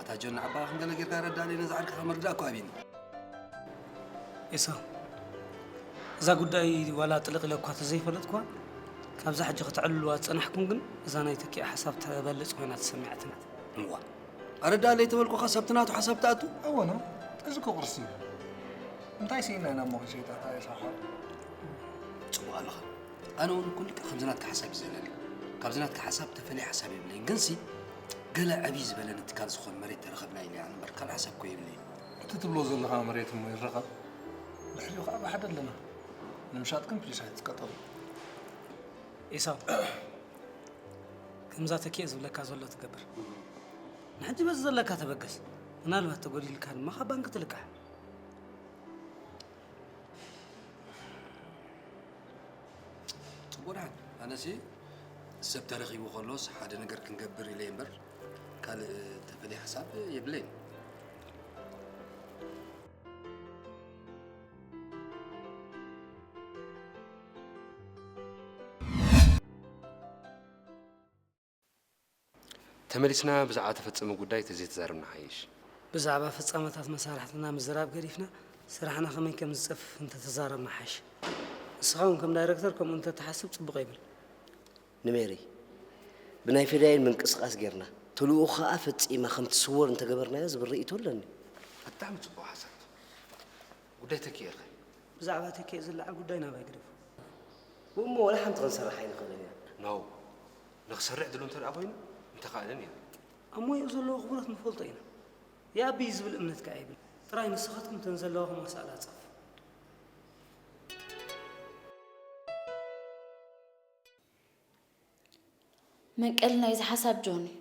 ኣታ ጆን ንዓባኻ ከም ገለ ጌርካ ረዳለይ ነዛ ዓርክኻ ምርዳእ እኮ ኣብዩኒ። ኤሳው፣ እዛ ጉዳይ ዋላ ጥልቕ ኢለ እኳ ተዘይፈለጥኩዋ፣ ካብዛ ሕጂ ከተዕልሉዋ ዝጸናሕኩም ግን እዛ ናይ ተኪኤ ሓሳብ ተበልጽ ኮይና ተሰሚዓትና። እዋ፣ ኣረዳለይ ተበልኩኻ ሰብቲ ናቱ ሓሳብ ትኣቱ? እወ ነው፣ እዚ እኮ ቅርሲ እዩ። እንታይ ስኢና ኢና እሞ ክንሸይጣ እታ ኤሳው ሓወይ? ጽቡቕ ኣለኻ። ኣነ እውን ኩሉ ከምዚ ናትካ ሓሳብ እዩ ዘለኒ። ካብዚ ናትካ ሓሳብ ተፈልየ ሓሳብ የብለይን። ግንሲ ገለ ዕብይ ዝበለ ንትካል ዝኾን መሬት ተረኸብና ኢለ እያ እምበር ካልእ ሓሳብ እኮ የብለይን። እቲ ትብሎ ዘለኻ መሬት እሞ ይረኸብ፣ ድሕሪኡ ኸዓ ብሓደ ኣለና። ንምሻጥ ግን ፕሊስ ኣይትቀጠሉ። ኤሳው፣ ከምዛ ተኪኤ ዝብለካ ዘሎ ትገብር። ንሕጂ በዚ ዘለካ ተበገስ። ምናልባት ተጎዲልካ ድማ ካብ ባንክ ትልቃሕ። ወድሓን ኣነሲ ሰብ ተረኺቡ ከሎስ ሓደ ነገር ክንገብር ኢለ እምበር ካልእ ተፈልየ ሓሳብ የብለይን። ተመሊስና ብዛዕባ ተፈጸመ ጉዳይ ተዘይተዛረብና ሓይሽ። ብዛዕባ ፍጻመታት መሳርሕትና ምዝራብ ገዲፍና ስራሕና ከመይ ከም ዝጸፍፍ እንተተዛረብና ሓይሽ። ንስኻ እውን ከም ዳይረክተር ከምኡ እንተትሓስብ ጽቡቕ ይብል። ንሜሪ፣ ብናይ ፌዳይን ምንቅስቓስ ጌርና፣ ተልእኾ ኸኣ ፈጺማ ከም ትስወር እንተገበርናዮ ዝብል ርእይቶ ኣለኒ። ብጣዕሚ ጽቡቕ ሓሳብ። ጉዳይ ተኪኤ ኸ? ብዛዕባ ተኪኤ ዝለዓል ጉዳይ ናባይ ግደፎ። ብእሞ ወላ ሓንቲ ክንሰርሕ ኣይንኽእልን ኢና። ኖ፣ ንኽሰርሕ ድሉ እንተ ደኣ ኮይኑ፣ እንተኻእለን ኢና። ኣብ ሞያኡ ዘለዎ ክብረት ንፈልጦ ኢና። ይኣቢ እዩ ዝብል እምነት ከኣ የብለይን። ጥራይ ንስኻትኩም እተን ዘለዋኹም ኣሳእላ ጻፉ። መንቀሊ ናይዚ ሓሳብ ጆን እዩ።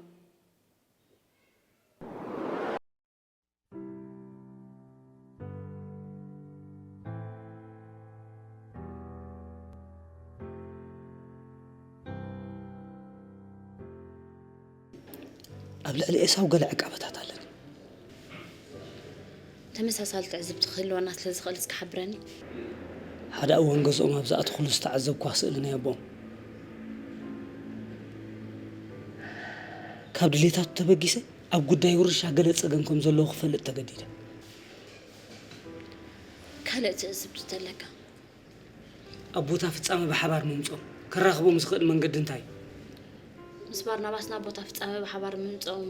ኣብ ልዕሊ ኤሳው ገለ ዕቃበታት ኣለኒ። ተመሳሳሊ ትዕዝብቲ ክህልወና ስለ ዝኽእል እስኪ ሓብረኒ። ሓደ እዋን ገዝኦም ኣብ ዝኣተኹሉ ዝተዓዘብኳ ስእሊ ናይ ኣቦኦም። ካብ ድሌታቱ ተበጊሰ ኣብ ጉዳይ ውርሻ ገለ ጸገም ከም ዘለዎ ክፈልጥ ተገዲደ። ካልእ ትዕዝብቲ ተለካ? ኣብ ቦታ ፍጻመ ብሓባር ምምጾም ከራኽቦም ዝኽእል መንገዲ እንታይ እዩ? ምስ ባርናባስ ናብ ቦታ ፍጻመ ብሓባር ምምጾም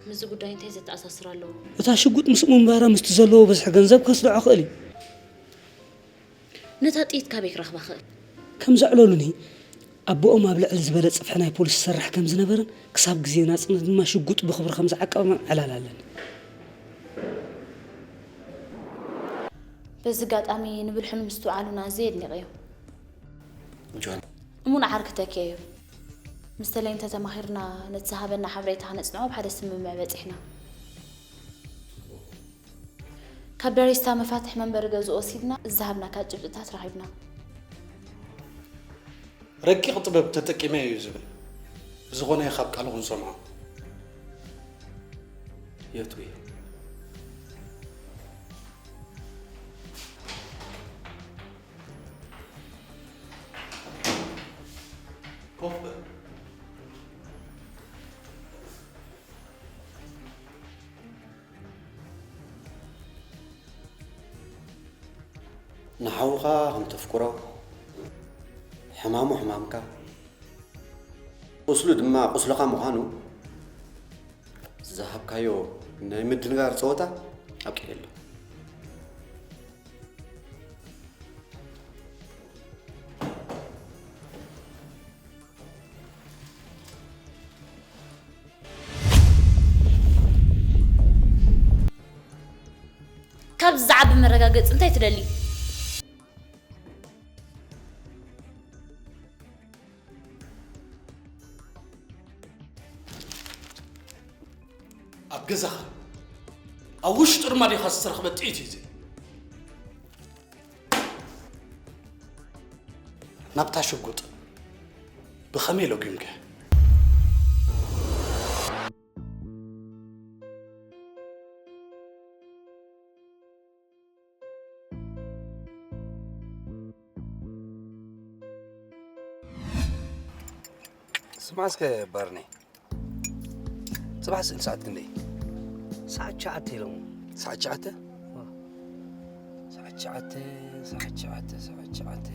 ምስዚ ጉዳይ እንታይ ዘተኣሳስር ኣለዎ? እታ ሽጉጥ ምስኡ ምንባራ ምስቲ ዘለዎ ብዝሒ ገንዘብ ከስልዖ ክእል እዩ። ነታ ጥይት ካበይ ክረኽባ ክእል? ከም ዘዕለሉኒ ኣቦኦም ኣብ ልዕሊ ዝበለ ጽፍሒ ናይ ፖሊስ ዝሰርሕ ከም ዝነበረን ክሳብ ግዜ ናጽነት ድማ ሽጉጥ ብኽብሪ ከም ዝዓቀበ ዕላል ኣለኒ። በዚ ኣጋጣሚ ንብልሑን ምስትውዓሉን ኣዝየ የድኒቐዮ። ጆን። እሙን ዓርኪ ተኪኤ እዩ። ምስ ተለይን ተተማኺርና ነቲ ዝሃበና ሓበሬታ ከነጽንዖ ኣብ ሓደ ስምምዕ በጺሕና። ካብ ዳሪስታ መፋትሕ መንበሪ ገዝኡ ወሲድና ዝሃብናካ ጭብጥታት ረኺብና። ረቂቕ ጥበብ ተጠቂመ እዩ ዝብል ብዝኾነ ካብ ቃሉ ክንሰምዖ። የትዊ። ኮፍ በል። ንሓውኻ ከም ተፍቅሮ፣ ሕማሙ ሕማምካ፣ ቁስሉ ድማ ቁስልኻ ምዃኑ ዝሃብካዮ ናይ ምድንጋር ጸወታ ኣብቂዑ ኣሎ። ካብዚ ዝዓቢ መረጋገጺ እንታይ ትደሊ? ኣብ ገዛኻ ኣብ ውሽጡ ድማ ዲኻ ዝተረኽበ ጥይት እዩ እዚ። ናብታ ሽጉጥ ብኸመይ ለጒምከ? ስማዕ እስከ ባርኔ፣ ጽባሕ ስእሊ ሰዓት ክንደይ? ሰዓት ትሽዓተ ኢሎም። ሰዓት ትሽዓተ? ሰዓት ትሽዓተ፣ ሰዓት ትሽዓተ፣ ሰዓት ትሽዓተ።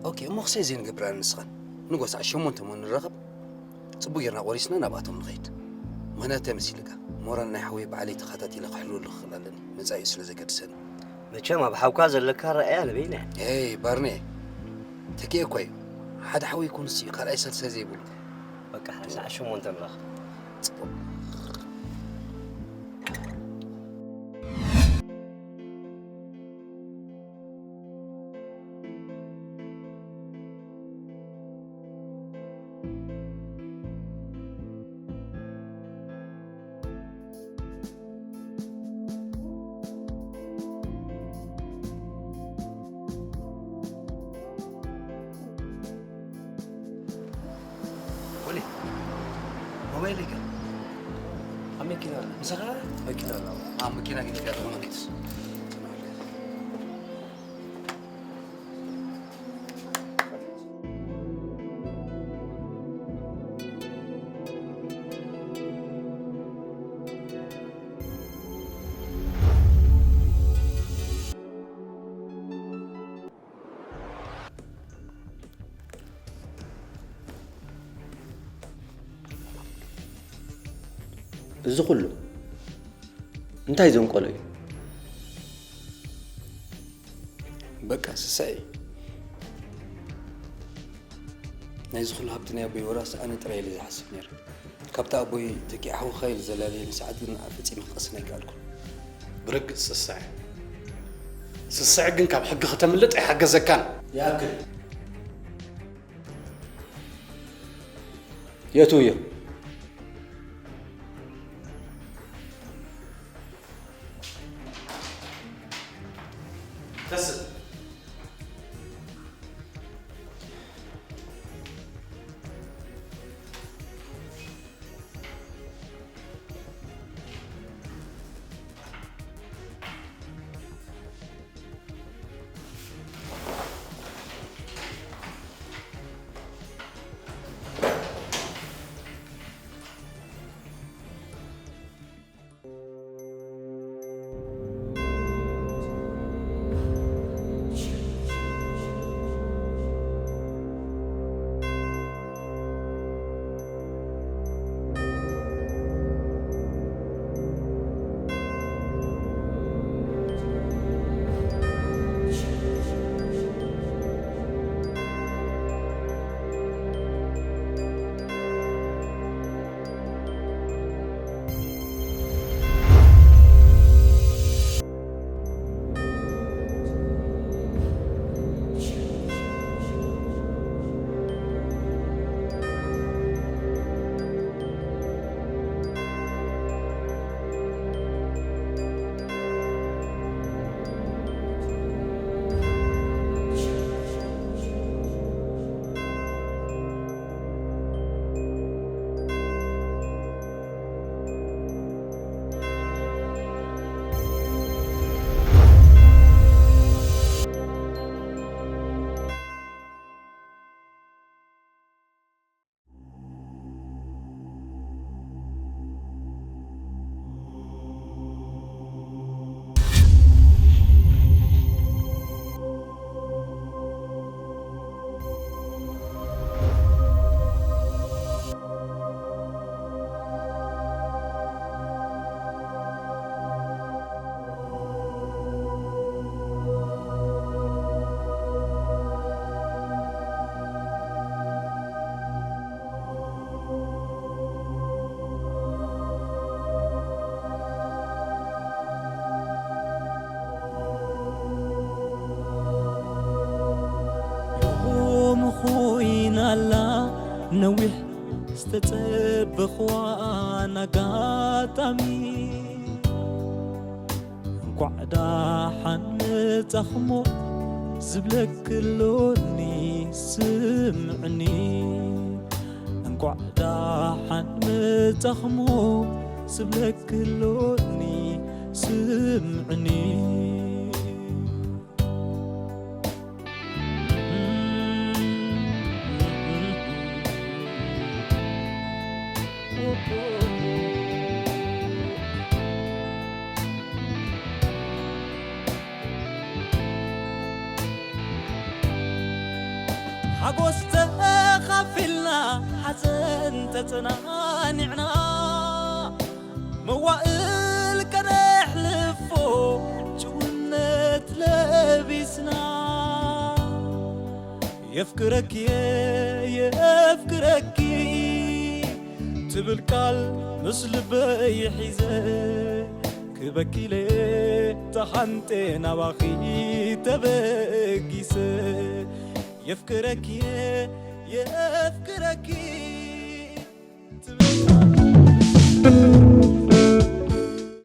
ኦኬ፣ እሞ ክሰይ ዘይንገብር ኣነ ንስኻን ንጎ ሰዓት ሸሞንተ እሞ ንራኸብ። ጽቡቕ ጌርና ቆሪስና ናብኣቶም ንኸይድ። ምኽንያቱ እንታይ መሲልካ? ሞራል ናይ ሓወይ ባዕለይ ተኸታቲለ ከሕልወሉ ክኽእል ኣለኒ፣ መጻኢኡ ስለ ዘገድሰኒ። መቸም ኣብ ሓውካ ዘለካ ኣረኣእያ ንበይና እያ። ሄይ ባርኔ፣ ተኪኤ እኮ እዩ። ሓደ ሓወይ እኮ ንሱ እዩ፣ ካልኣይ ሳልሳይ ዘይብሉ። በቃ፣ ሰዓት ሸሞንተ ንራኸብ። ጽቡቕ። ወይለከ ኣብ መኪና ኣሎ። ምሳኻ መኪና ኣሎ። ኣብ መኪና ግን ይቀርብ። እዚ ኩሉ እንታይ ዘንቆሎ እዩ? በቃ ስሳይ፣ ናይዚ ኩሉ ሃብቲ ናይ ኣቦይ ወራስ ኣነ ጥራይ ኢለ ዝሓስብ ነይረ። ካብታ ኣቦይ ተኪኣ ሓውኻ ኢሉ ዘላለየኒ ሰዓት ግን ንዓ ፈጺመ ክቐስን ኣይከኣልኩን። ብርግጽ ስሳዕ፣ ስሳዕ ግን ካብ ሕጊ ከተምልጥ ኣይሓገዘካን። ይኣክል። የቱ እዮ? ተስእ። ዮም ኮይናላ ነዊሕ ዝተጸበኽዋን ኣጋጣሚ። እንኳዕ ደሓን መጻኹሞ ዝብለኪ ኣሎኒ ስምዕኒ። እንኳዕ ደሓን መጻኹሞ ዝብለኪ ኣሎኒ ስምዕኒ። ሓጎስ ተኻፊልና ሓዘን ተጸናኒዕና መዋእል ከነሕልፎ ጭውነት ለቢስና የፍቅረኪ የፍቅረኪ ትብል ቃል ምስ ልበይ ሒዘ ክበኪለ ተሓንጤ ናባኺ ተበጊሰ የፍቅረኪ የፍቅረኪ